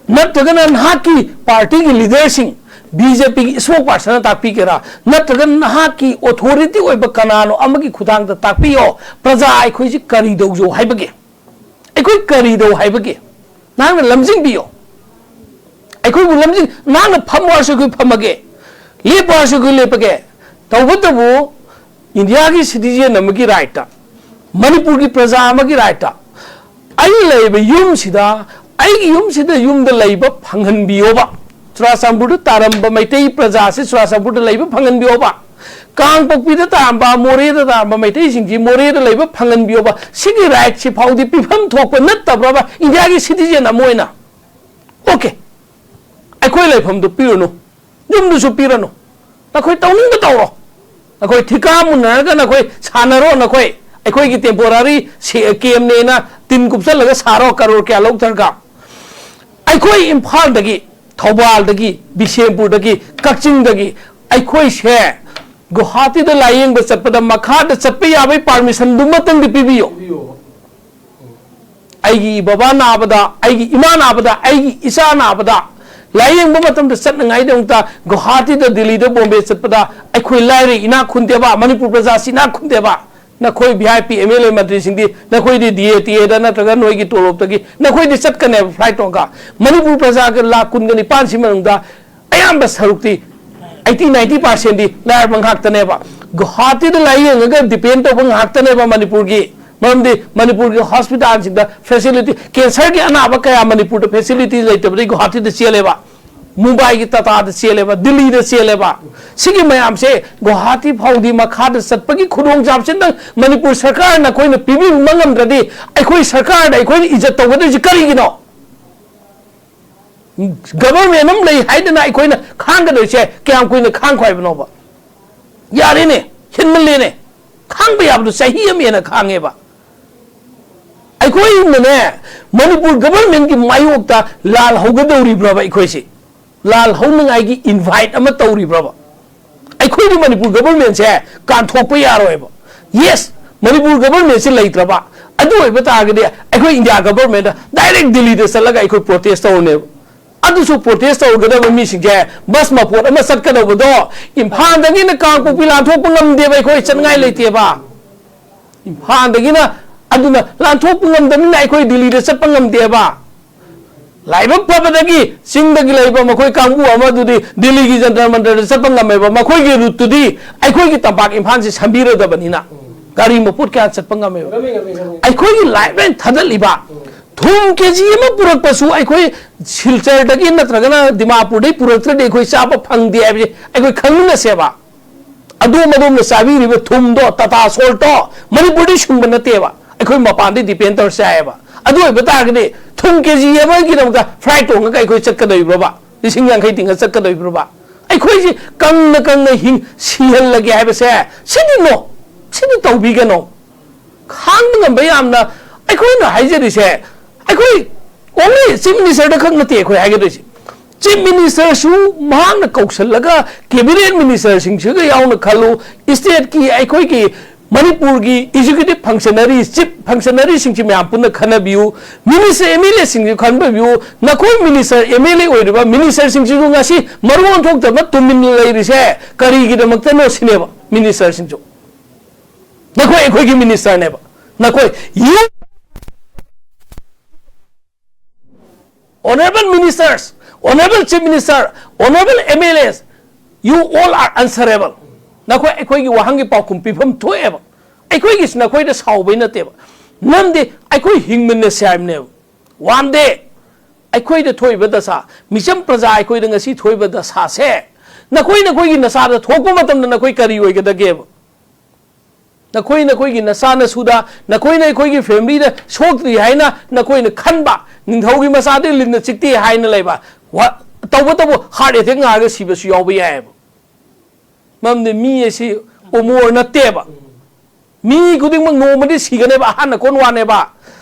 ꯅꯠꯇ꯭ꯔꯒꯅ ꯅꯍꯥꯛꯀꯤ ꯄꯥꯔꯇꯤꯒꯤ ꯂꯤꯗꯔꯁꯤꯡ, ꯕꯤ ꯖꯦ ꯄꯤꯒꯤ ꯏꯁꯄꯣꯛ ꯄꯥꯔꯁꯟꯅ ꯇꯥꯛꯄꯤꯒꯦꯔꯥ, ꯅꯠꯇ꯭ꯔꯒ ꯅꯍꯥꯛꯀꯤ ꯑꯣꯊꯣꯔꯤꯇꯤ ꯑꯣꯏꯕ ꯀꯅꯥꯅꯣ ꯑꯃꯒꯤ ꯈꯨꯊꯥꯡꯗ ꯇꯥꯛꯄꯤꯌꯣ, ꯄ꯭ꯔꯖꯥ ꯑꯩꯈꯣꯏꯁꯤ ꯀꯔꯤ ꯇꯧꯖꯧ ꯍꯥꯏꯕꯒꯦ? ꯑꯩꯈꯣꯏ ꯀꯔꯤ ꯇꯧ ꯍꯥꯏꯕꯒꯦ? ꯅꯍꯥꯛꯅ ꯂꯝꯖꯤꯡꯕꯤꯌꯣ꯫ ꯑꯩꯈꯣꯏꯕꯨ ꯂꯝꯖꯤꯡ-, ꯅꯍꯥꯛꯅ ꯐꯝꯃꯣ ꯍꯥꯏꯔꯁꯨ ꯑꯩꯈꯣꯏ ꯐꯝꯃꯒꯦ, ꯂꯦꯞꯄꯣ ꯍꯥꯏꯔꯁꯨ ꯑꯩꯈꯣꯏ ꯂꯦꯞꯄꯒꯦ꯫ ꯇꯧꯕꯇꯕꯨ ꯏꯟꯗꯤꯌꯥꯒꯤ ꯁꯤꯇꯤꯖꯦꯟ ꯑꯃꯒꯤ ꯔꯥꯏꯠꯇ, ꯃꯅꯤꯄꯨꯔꯒꯤ ꯄ꯭ꯔꯖꯥ ꯑꯃꯒꯤ ꯔꯥꯏꯠꯇ, ꯑꯩꯅ ꯂꯩꯔꯤꯕ ꯌꯨꯝꯁꯤꯗ, ꯑꯩꯒꯤ ꯌꯨꯝꯁꯤꯗ ꯌꯨꯝꯗ ꯂꯩꯕ ꯐꯪꯍꯟꯕꯤꯌꯣꯕ꯫ ꯆꯨꯔꯥꯆꯥꯟꯄꯨꯔꯗ ꯇꯥꯔꯝꯕ ꯃꯩꯇꯩ ꯄ꯭ꯔꯖꯥꯁꯤ ꯆꯨꯔꯥꯆꯥꯟꯄꯨꯔꯗ ꯂꯩꯕ ꯐꯪꯍꯟꯕꯤꯌꯣꯕ꯫ ꯀꯥꯡꯄꯣꯛꯄꯤꯗ ꯇꯥꯔꯝꯕ, ꯃꯣꯔꯦꯗ ꯇꯥꯔꯝꯕ ꯃꯩꯇꯩꯁꯤꯡꯁꯤ ꯃꯣꯔꯦꯗ ꯂꯩꯕ ꯐꯪꯍꯟꯕꯤꯌꯣꯕ꯫ ꯁꯤꯒꯤ ꯔꯥꯏꯠꯁꯤ ꯐꯥꯎꯗꯤ ꯄꯤꯐꯝ ꯊꯣꯛꯄ ꯅꯠꯇꯕ꯭ꯔꯕ ꯏꯟꯗꯤꯌꯥꯒꯤ ꯁꯤꯇꯤꯖꯦꯟ ꯑꯃ ꯑꯣꯏꯅ? ꯑꯣꯀꯦ, ꯑꯩꯈꯣꯏ ꯂꯩꯐꯝꯗꯨ ꯄꯤꯔꯨꯅꯨ, ꯌꯨꯝꯗꯨꯁꯨ ꯄꯤꯔꯅꯨ, ꯅꯈꯣꯏ ꯇꯧꯅꯤꯡꯕ ꯇꯧꯔꯣ, ꯅꯈꯣꯏ ꯊꯤꯀꯥ ꯃꯨꯟꯅꯔꯒ ꯅꯈꯣꯏ ꯁꯥꯟꯅꯔꯣ, ꯅꯈꯣꯏ ꯑꯩꯈꯣꯏꯒꯤ ꯇꯦꯝꯄꯣꯔꯥꯔꯤ ꯀꯦꯝꯅꯦꯅ ꯇꯤꯟ ꯀꯨꯞꯁꯜꯂꯒ ꯁꯥꯔꯣ, ꯀꯔꯣꯔ ꯀꯌꯥ ꯂꯧꯊꯔꯒ꯫ ꯑꯩꯈꯣꯏ ꯏꯝꯐꯥꯜꯗꯒꯤ, ꯊꯧꯕꯥꯜꯗꯒꯤ, ꯕꯤꯁꯦꯝꯄꯨꯔꯗꯒꯤ, ꯀꯛꯆꯤꯡꯗꯒꯤ ꯑꯩꯈꯣꯏꯁꯦ ꯒꯨꯋꯥꯍꯥꯇꯤꯗ ꯂꯥꯏꯌꯦꯡꯕ ꯆꯠꯄꯗ ꯃꯈꯥꯗ ꯆꯠꯄ ꯌꯥꯕꯒꯤ ꯄꯥꯔꯃꯤꯁꯟꯗꯨꯃꯇꯪꯗꯤ ꯄꯤꯕꯤꯌꯣ꯫ ꯄꯤꯕꯤꯌꯣ꯫ ꯑꯩꯒꯤ ꯕꯕꯥ ꯅꯥꯕꯗ, ꯑꯩꯒꯤ ꯏꯃꯥ ꯅꯥꯕꯗ, ꯑꯩꯒꯤ ꯏꯆꯥ ꯅꯥꯕꯗ ꯂꯥꯏꯌꯦꯡꯕ ꯃꯇꯝꯗ ꯆꯠꯅꯉꯥꯏꯗꯃꯛꯇ ꯒꯨꯋꯥꯍꯥꯇꯤꯗ, ꯗꯤꯜꯂꯤꯗ, ꯕꯣꯝꯕꯦ ꯆꯠꯄꯗ ꯑꯩꯈꯣꯏ ꯂꯥꯏꯔ ꯏꯅꯥꯛ ꯈꯨꯟꯗꯦꯕ, ꯃꯅꯤꯄꯨꯔ ꯄ꯭ꯔꯖꯥꯁꯤ ꯏꯅꯥꯛ ꯈꯨꯟꯗꯦꯕ꯫ ꯅꯈꯣꯏ V I P M L A ꯃꯟꯇ꯭ꯔꯤꯁꯤꯡꯗꯤ ꯅꯈꯣꯏꯗꯤ ꯗꯤ ꯑꯦ ꯇꯤ ꯑꯦꯗ ꯅꯠꯇ꯭ꯔꯒ ꯅꯣꯏꯒꯤ ꯇꯣꯂꯣꯞꯇꯒꯤ ꯅꯈꯣꯏꯗꯤ ꯆꯠꯀꯅꯦꯕ ꯐ꯭ꯂꯥꯏꯠ ꯇꯣꯡꯉꯒ꯫ ꯃꯅꯤꯄꯨꯔ ꯄ꯭ꯔꯖꯥꯒ ꯂꯥꯈ ꯀꯨꯟꯒ ꯅꯤꯄꯥꯟꯁꯤ ꯃꯅꯨꯡꯗ ꯑꯌꯥꯝꯕ ꯁꯔꯨꯛꯇꯤ, ꯑꯩꯠꯇꯤ ꯅꯥꯏꯟꯇꯤ ꯄꯥꯔꯁꯦꯟꯗꯤ ꯂꯥꯏꯔꯕ ꯉꯥꯛꯇꯅꯦꯕ꯫ ꯒꯨꯋꯥꯍꯥꯇꯤꯗ ꯂꯥꯏꯌꯦꯡꯉꯒ ꯗꯤꯄꯦꯟ ꯇꯧꯕ ꯉꯥꯛꯇꯅꯦꯕ ꯃꯅꯤꯄꯨꯔꯒꯤ꯫ ꯃꯔꯝꯗꯤ ꯃꯅꯤꯄꯨꯔꯒꯤ ꯍꯣꯁꯄꯤꯇꯥꯜꯁꯤꯡꯗ ꯐꯦꯁꯤꯂꯤꯇꯤ, ꯀꯦꯟꯁꯔꯒꯤ ꯑꯅꯥꯕ ꯀꯌꯥ ꯃꯅꯤꯄꯨꯔꯗ ꯐꯦꯁꯤꯂꯤꯇꯤ ꯂꯩꯇꯕꯗꯒꯤ ꯒꯨꯋꯥꯍꯥꯇꯤꯗ ꯆꯦꯜꯂꯦꯕ, ꯃꯨꯝꯕꯥꯏꯒꯤ ꯇꯥꯇꯥꯗ ꯆꯦꯜꯂꯦꯕ, ꯗꯤꯜꯂꯤꯗ ꯆꯦꯜꯂꯦꯕ꯫ ꯁꯤꯒꯤ ꯃꯌꯥꯝꯁꯦ ꯒꯨꯋꯥꯍꯥꯇꯤ ꯐꯥꯎꯗꯤ ꯃꯈꯥꯗ ꯆꯠꯄꯒꯤ ꯈꯨꯗꯣꯡꯆꯥꯕꯁꯤꯗꯪ ꯃꯅꯤꯄꯨꯔ ꯁꯔꯀꯥꯔꯅ ꯑꯩꯈꯣꯏꯅ ꯄꯤꯕꯤꯕ ꯉꯝꯗ꯭ꯔꯗꯤ, ꯑꯩꯈꯣꯏ ꯁꯔꯀꯥꯔꯗ ꯑꯩꯈꯣꯏꯅ ꯏꯖꯠ ꯇꯧꯒꯗꯣꯏꯁꯤ ꯀꯔꯤꯒꯤꯅꯣ? ꯒꯕꯔꯃꯦꯟ ꯑꯃ ꯂꯩ ꯍꯥꯏꯗꯅ ꯑꯩꯈꯣꯏꯅ ꯈꯥꯡꯒꯗꯣꯏꯁꯦ ꯀꯌꯥꯝ ꯀꯨꯏꯅ ꯈꯥꯡꯈꯣ ꯍꯥꯏꯕꯅꯣꯕ? ꯌꯥꯔꯦꯅꯦ, ꯍꯦꯟꯃꯜꯂꯦꯅꯦ꯫ ꯈꯥꯡꯕ ꯌꯥꯕꯗꯣ ꯆꯍꯤ ꯑꯃ ꯍꯦꯟꯅ ꯈꯥꯡꯉꯦꯕ꯫ ꯑꯩꯈꯣꯏꯅꯅꯦ, ꯃꯅꯤꯄꯨꯔ ꯒꯕꯔꯃꯦꯟꯒꯤ ꯃꯥꯌꯣꯛꯇ ꯂꯥꯜ ꯍꯧꯒꯗꯧꯔꯤꯕ꯭ꯔꯕ ꯑꯩꯈꯣꯏꯁꯦ? ꯂꯥꯜ ꯍꯧꯅꯉꯥꯏꯒꯤ ꯏꯟꯚꯥꯏꯠ ꯑꯃ ꯇꯧꯔꯤꯕ꯭ꯔꯕ? ꯑꯩꯈꯣꯏꯗꯤ ꯃꯅꯤꯄꯨꯔ ꯒꯕꯔꯃꯦꯟꯁꯦ ꯀꯥꯟꯊꯣꯛꯄ ꯌꯥꯔꯣꯏꯕ꯫ ꯌꯦꯁ, ꯃꯅꯤꯄꯨꯔ ꯒꯕꯔꯃꯦꯟꯁꯦ ꯂꯩꯇ꯭ꯔꯕ, ꯑꯗꯨ ꯑꯣꯏꯕ ꯇꯥꯔꯒꯗꯤ ꯑꯩꯈꯣꯏ ꯏꯟꯗꯤꯌꯥ ꯒꯕꯔꯃꯦꯟꯗ ꯗꯥꯏꯔꯦꯛ ꯗꯤꯜꯂꯤꯗ ꯆꯠꯂꯒ ꯑꯩꯈꯣꯏ ꯄ꯭ꯔꯣꯇꯦꯁ ꯇꯧꯔꯅꯦꯕ꯫ ꯑꯗꯨꯁꯨ ꯄ꯭ꯔꯣꯇꯦꯁ ꯇꯧꯒꯗꯕ ꯃꯤꯁꯤꯡꯁꯦ, ꯕꯁ ꯃꯄꯣꯠ ꯑꯃ ꯆꯠꯀꯗꯧꯕꯗꯣ ꯏꯝꯐꯥꯜꯗꯒꯤꯅ ꯀꯥꯡꯄꯣꯛꯄꯤ ꯂꯥꯟꯊꯣꯛꯄ ꯉꯝꯗꯦꯕ, ꯑꯩꯈꯣꯏ ꯆꯠꯅꯤꯡꯉꯥꯏ ꯂꯩꯇꯦꯕ꯫ ꯏꯝꯐꯥꯜꯗꯒꯤꯅ, ꯑꯗꯨꯅ ꯂꯥꯟꯊꯣꯛꯄ ꯉꯝꯗꯕꯅꯤꯅ ꯑꯩꯈꯣꯏ ꯗꯤꯜꯂꯤꯗ ꯆꯠꯄ ꯉꯝꯗꯦꯕ꯫ ꯂꯥꯏꯕꯛ ꯐꯕꯗꯒꯤ ꯆꯤꯡꯗꯒꯤ ꯂꯩꯕ ꯃꯈꯣꯏ ꯀꯥꯡꯕꯨ ꯑꯃꯗꯨꯗꯤ ꯗꯤꯜꯂꯤꯒꯤ ꯖꯟꯇꯔ ꯃꯟꯇꯔꯗ ꯆꯠꯄ ꯉꯝꯃꯦꯕ, ꯃꯈꯣꯏꯒꯤ ꯔꯨꯠꯇꯨꯗꯤ ꯑꯩꯈꯣꯏꯒꯤ ꯇꯝꯄꯥꯛ ꯏꯝꯐꯥꯜꯁꯦ ꯁꯝꯕꯤꯔꯗꯕꯅꯤꯅ ꯒꯥꯔꯤ ꯃꯄꯣꯠ ꯀꯌꯥ ꯆꯠꯄ ꯉꯝꯃꯦꯕ꯫ ꯉꯝꯃꯤ, ꯉꯝꯃꯤ, ꯉꯝꯃꯤ꯫ ꯑꯩꯈꯣꯏꯒꯤ ꯂꯥꯏꯐ ꯂꯥꯏꯟ ꯊꯥꯗꯠꯂꯤꯕ, ꯊꯨꯝ ꯀꯦ ꯖꯤ ꯑꯃ ꯄꯨꯔꯛꯄꯁꯨ ꯑꯩꯈꯣꯏ ꯁꯤꯜꯆꯔꯗꯒꯤ ꯅꯠꯇ꯭ꯔꯒꯅ ꯗꯤꯃꯥꯄꯨꯔꯗꯒꯤ ꯄꯨꯔꯛꯇ꯭ꯔꯗꯤ ꯑꯩꯈꯣꯏ ꯆꯥꯕ ꯐꯪꯗꯦ ꯍꯥꯏꯕꯁꯦ ꯑꯩꯈꯣꯏ ꯈꯪꯃꯤꯟꯅꯁꯦꯕ꯫ ꯑꯗꯣꯝ ꯑꯗꯣꯝꯅ ꯆꯥꯕꯤꯔꯤꯕ ꯊꯨꯝꯗꯣ, ꯇꯥꯇꯥ ꯁꯣꯜꯠꯇꯣ, ꯃꯅꯤꯄꯨꯔꯗꯤ ꯁꯨꯡꯕ ꯅꯠꯇꯦꯕ, ꯑꯩꯈꯣꯏ ꯃꯄꯥꯟꯗꯩ ꯗꯤꯄꯦꯟ ꯇꯧꯔ ꯆꯥꯏꯌꯦꯕ꯫ ꯑꯗꯨ ꯑꯣꯏꯕ ꯇꯥꯔꯒꯗꯤ ꯊꯨꯝ ꯀꯦ ꯖꯤ ꯑꯃꯒꯤꯗꯃꯛꯇ ꯐ꯭ꯂꯥꯏꯠ ꯇꯣꯡꯉꯒ ꯑꯩꯈꯣꯏ ꯆꯠꯀꯗꯧꯔꯤꯕ꯭ꯔꯣꯕ? ꯂꯤꯁꯤꯡ ꯌꯥꯡꯈꯩ ꯇꯤꯡꯉ ꯆꯠꯀꯗꯧꯔꯤꯕ꯭ꯔꯣꯕ? ꯑꯩꯈꯣꯏꯁꯤ ꯀꯪꯅ ꯀꯪꯅ ꯍꯤꯡ-, ꯁꯤꯍꯜꯂꯒꯦ ꯍꯥꯏꯕꯁꯦ ꯁꯤꯗꯤ ꯅꯣ, ꯁꯤꯗꯤ ꯇꯧꯕꯤꯒꯅꯣ꯫ ꯈꯥꯡꯕ ꯉꯝꯕ ꯌꯥꯝꯅ, ꯑꯩꯈꯣꯏꯅ ꯍꯥꯏꯖꯔꯤꯁꯦ, ꯑꯩꯈꯣꯏ ꯑꯣꯡꯂꯤ ꯆꯤꯐ ꯃꯤꯅꯤꯁꯇꯔꯗ ꯈꯛ ꯅꯠꯇꯦ ꯑꯩꯈꯣꯏ ꯍꯥꯏꯒꯗꯣꯏꯁꯦ꯫ ꯆꯤꯐ ꯃꯤꯅꯤꯁꯇꯔꯁꯨ ꯃꯍꯥꯛꯅ ꯀꯧꯁꯜꯂꯒ ꯀꯦꯕꯤꯅꯦꯠ ꯃꯤꯅꯤꯁꯇꯔꯁꯤꯡꯁꯤꯒ ꯌꯥꯎꯅ ꯈꯜꯂꯨ, ꯏꯁꯇꯦꯠꯀꯤ ꯑꯩꯈꯣꯏꯒꯤ ꯃꯅꯤꯄꯨꯔꯒꯤ ꯑꯦꯛꯖꯤꯀ꯭ꯌꯨꯇꯤꯚ ꯐꯪꯁꯅꯔꯤ, ꯆꯤꯐ ꯐꯪꯁꯅꯔꯤꯁꯤꯡꯁꯤ ꯃꯌꯥꯝ ꯄꯨꯟꯅ ꯈꯟꯅꯕꯤꯌꯨ, ꯃꯤꯅꯤꯁꯇꯔ ꯑꯦꯝ ꯑꯦꯜ ꯑꯦꯁꯤꯡꯁꯤ ꯈꯟꯕꯤꯌꯨ, ꯅꯈꯣꯏ ꯃꯤꯅꯤꯁꯇꯔ ꯑꯦꯝ ꯑꯦꯜ ꯑꯦ ꯑꯣꯏꯔꯤꯕ ꯃꯤꯅꯤꯁꯇꯔꯁꯤꯡꯁꯤꯁꯨ ꯉꯁꯤ ꯃꯔꯨ ꯑꯣꯟꯊꯣꯛꯇꯕ ꯇꯨꯃꯤꯟꯅ ꯂꯩꯔꯤꯁꯦ ꯀꯔꯤꯒꯤꯗꯃꯛꯇꯅꯣ ꯁꯤꯅꯦꯕ꯫ ꯃꯤꯅꯤꯁꯇꯔꯁꯤꯡꯁꯨ ꯅꯈꯣꯏ ꯑꯩꯈꯣꯏꯒꯤ ꯃꯤꯅꯤꯁꯇꯔꯅꯦꯕ꯫ ꯅꯈꯣꯏ, you honourable ministers, honourable chief minister, honourable M L As, you all are answerable. ꯅꯈꯣꯏ ꯑꯩꯈꯣꯏꯒꯤ ꯋꯥꯍꯪꯒꯤ ꯄꯥꯎꯈꯨꯝ ꯄꯤꯐꯝ ꯊꯣꯛꯑꯦꯕ꯫ ꯑꯩꯈꯣꯏꯒꯤꯁꯤ ꯅꯈꯣꯏꯗ ꯁꯥꯎꯕꯩ ꯅꯠꯇꯦꯕ꯫ ꯅꯝꯗꯤ ꯑꯩꯈꯣꯏ ꯍꯤꯡꯃꯤꯟꯅꯁꯦ ꯍꯥꯏꯕꯅꯦꯕ꯫ One day ꯑꯩꯈꯣꯏꯗ ꯊꯣꯛꯏꯕ ꯗꯁꯥ, ꯃꯤꯆꯝ ꯄ꯭ꯔꯖꯥ ꯑꯩꯈꯣꯏꯗ ꯉꯁꯤ ꯊꯣꯛꯏꯕ ꯗꯁꯥꯁꯦ, ꯅꯈꯣꯏ ꯅꯈꯣꯏꯒꯤ ꯅꯆꯥꯗ ꯊꯣꯛꯄ ꯃꯇꯝꯗ ꯅꯈꯣꯏ ꯀꯔꯤ ꯑꯣꯏꯒꯗꯒꯦꯕ? ꯅꯈꯣꯏ ꯅꯈꯣꯏꯒꯤ ꯅꯆꯥ ꯅꯁꯨꯗ, ꯅꯈꯣꯏꯅ ꯑꯩꯈꯣꯏꯒꯤ ꯐꯦꯃꯤꯂꯤꯗ ꯁꯣꯛꯇ꯭ꯔꯤ ꯍꯥꯏꯅ ꯅꯈꯣꯏꯅ ꯈꯟꯕ, ꯅꯤꯡꯊꯧꯒꯤ ꯃꯆꯥꯗꯤ ꯂꯤꯟꯅ ꯆꯤꯛꯇꯦ ꯍꯥꯏꯅ ꯂꯩꯕ, ꯋꯥ-, ꯇꯧꯕꯇꯕꯨ ꯍꯥꯔꯠ ꯑꯦꯇꯦꯛ ꯅꯥꯔꯒ ꯁꯤꯕꯁꯨ ꯌꯥꯎꯕ ꯌꯥꯏꯑꯕ꯫ ꯃꯔꯝꯗꯤ ꯃꯤ ꯑꯁꯤ ꯑꯃꯣꯔ ꯅꯠꯇꯦꯕ꯫ ꯃꯤ ꯈꯨꯗꯤꯡꯃꯛ ꯅꯣꯡꯃꯗꯤ ꯁꯤꯒꯅꯦꯕ, ꯑꯍꯥꯟꯕ ꯀꯣꯟ ꯋꯥꯅꯦꯕ꯫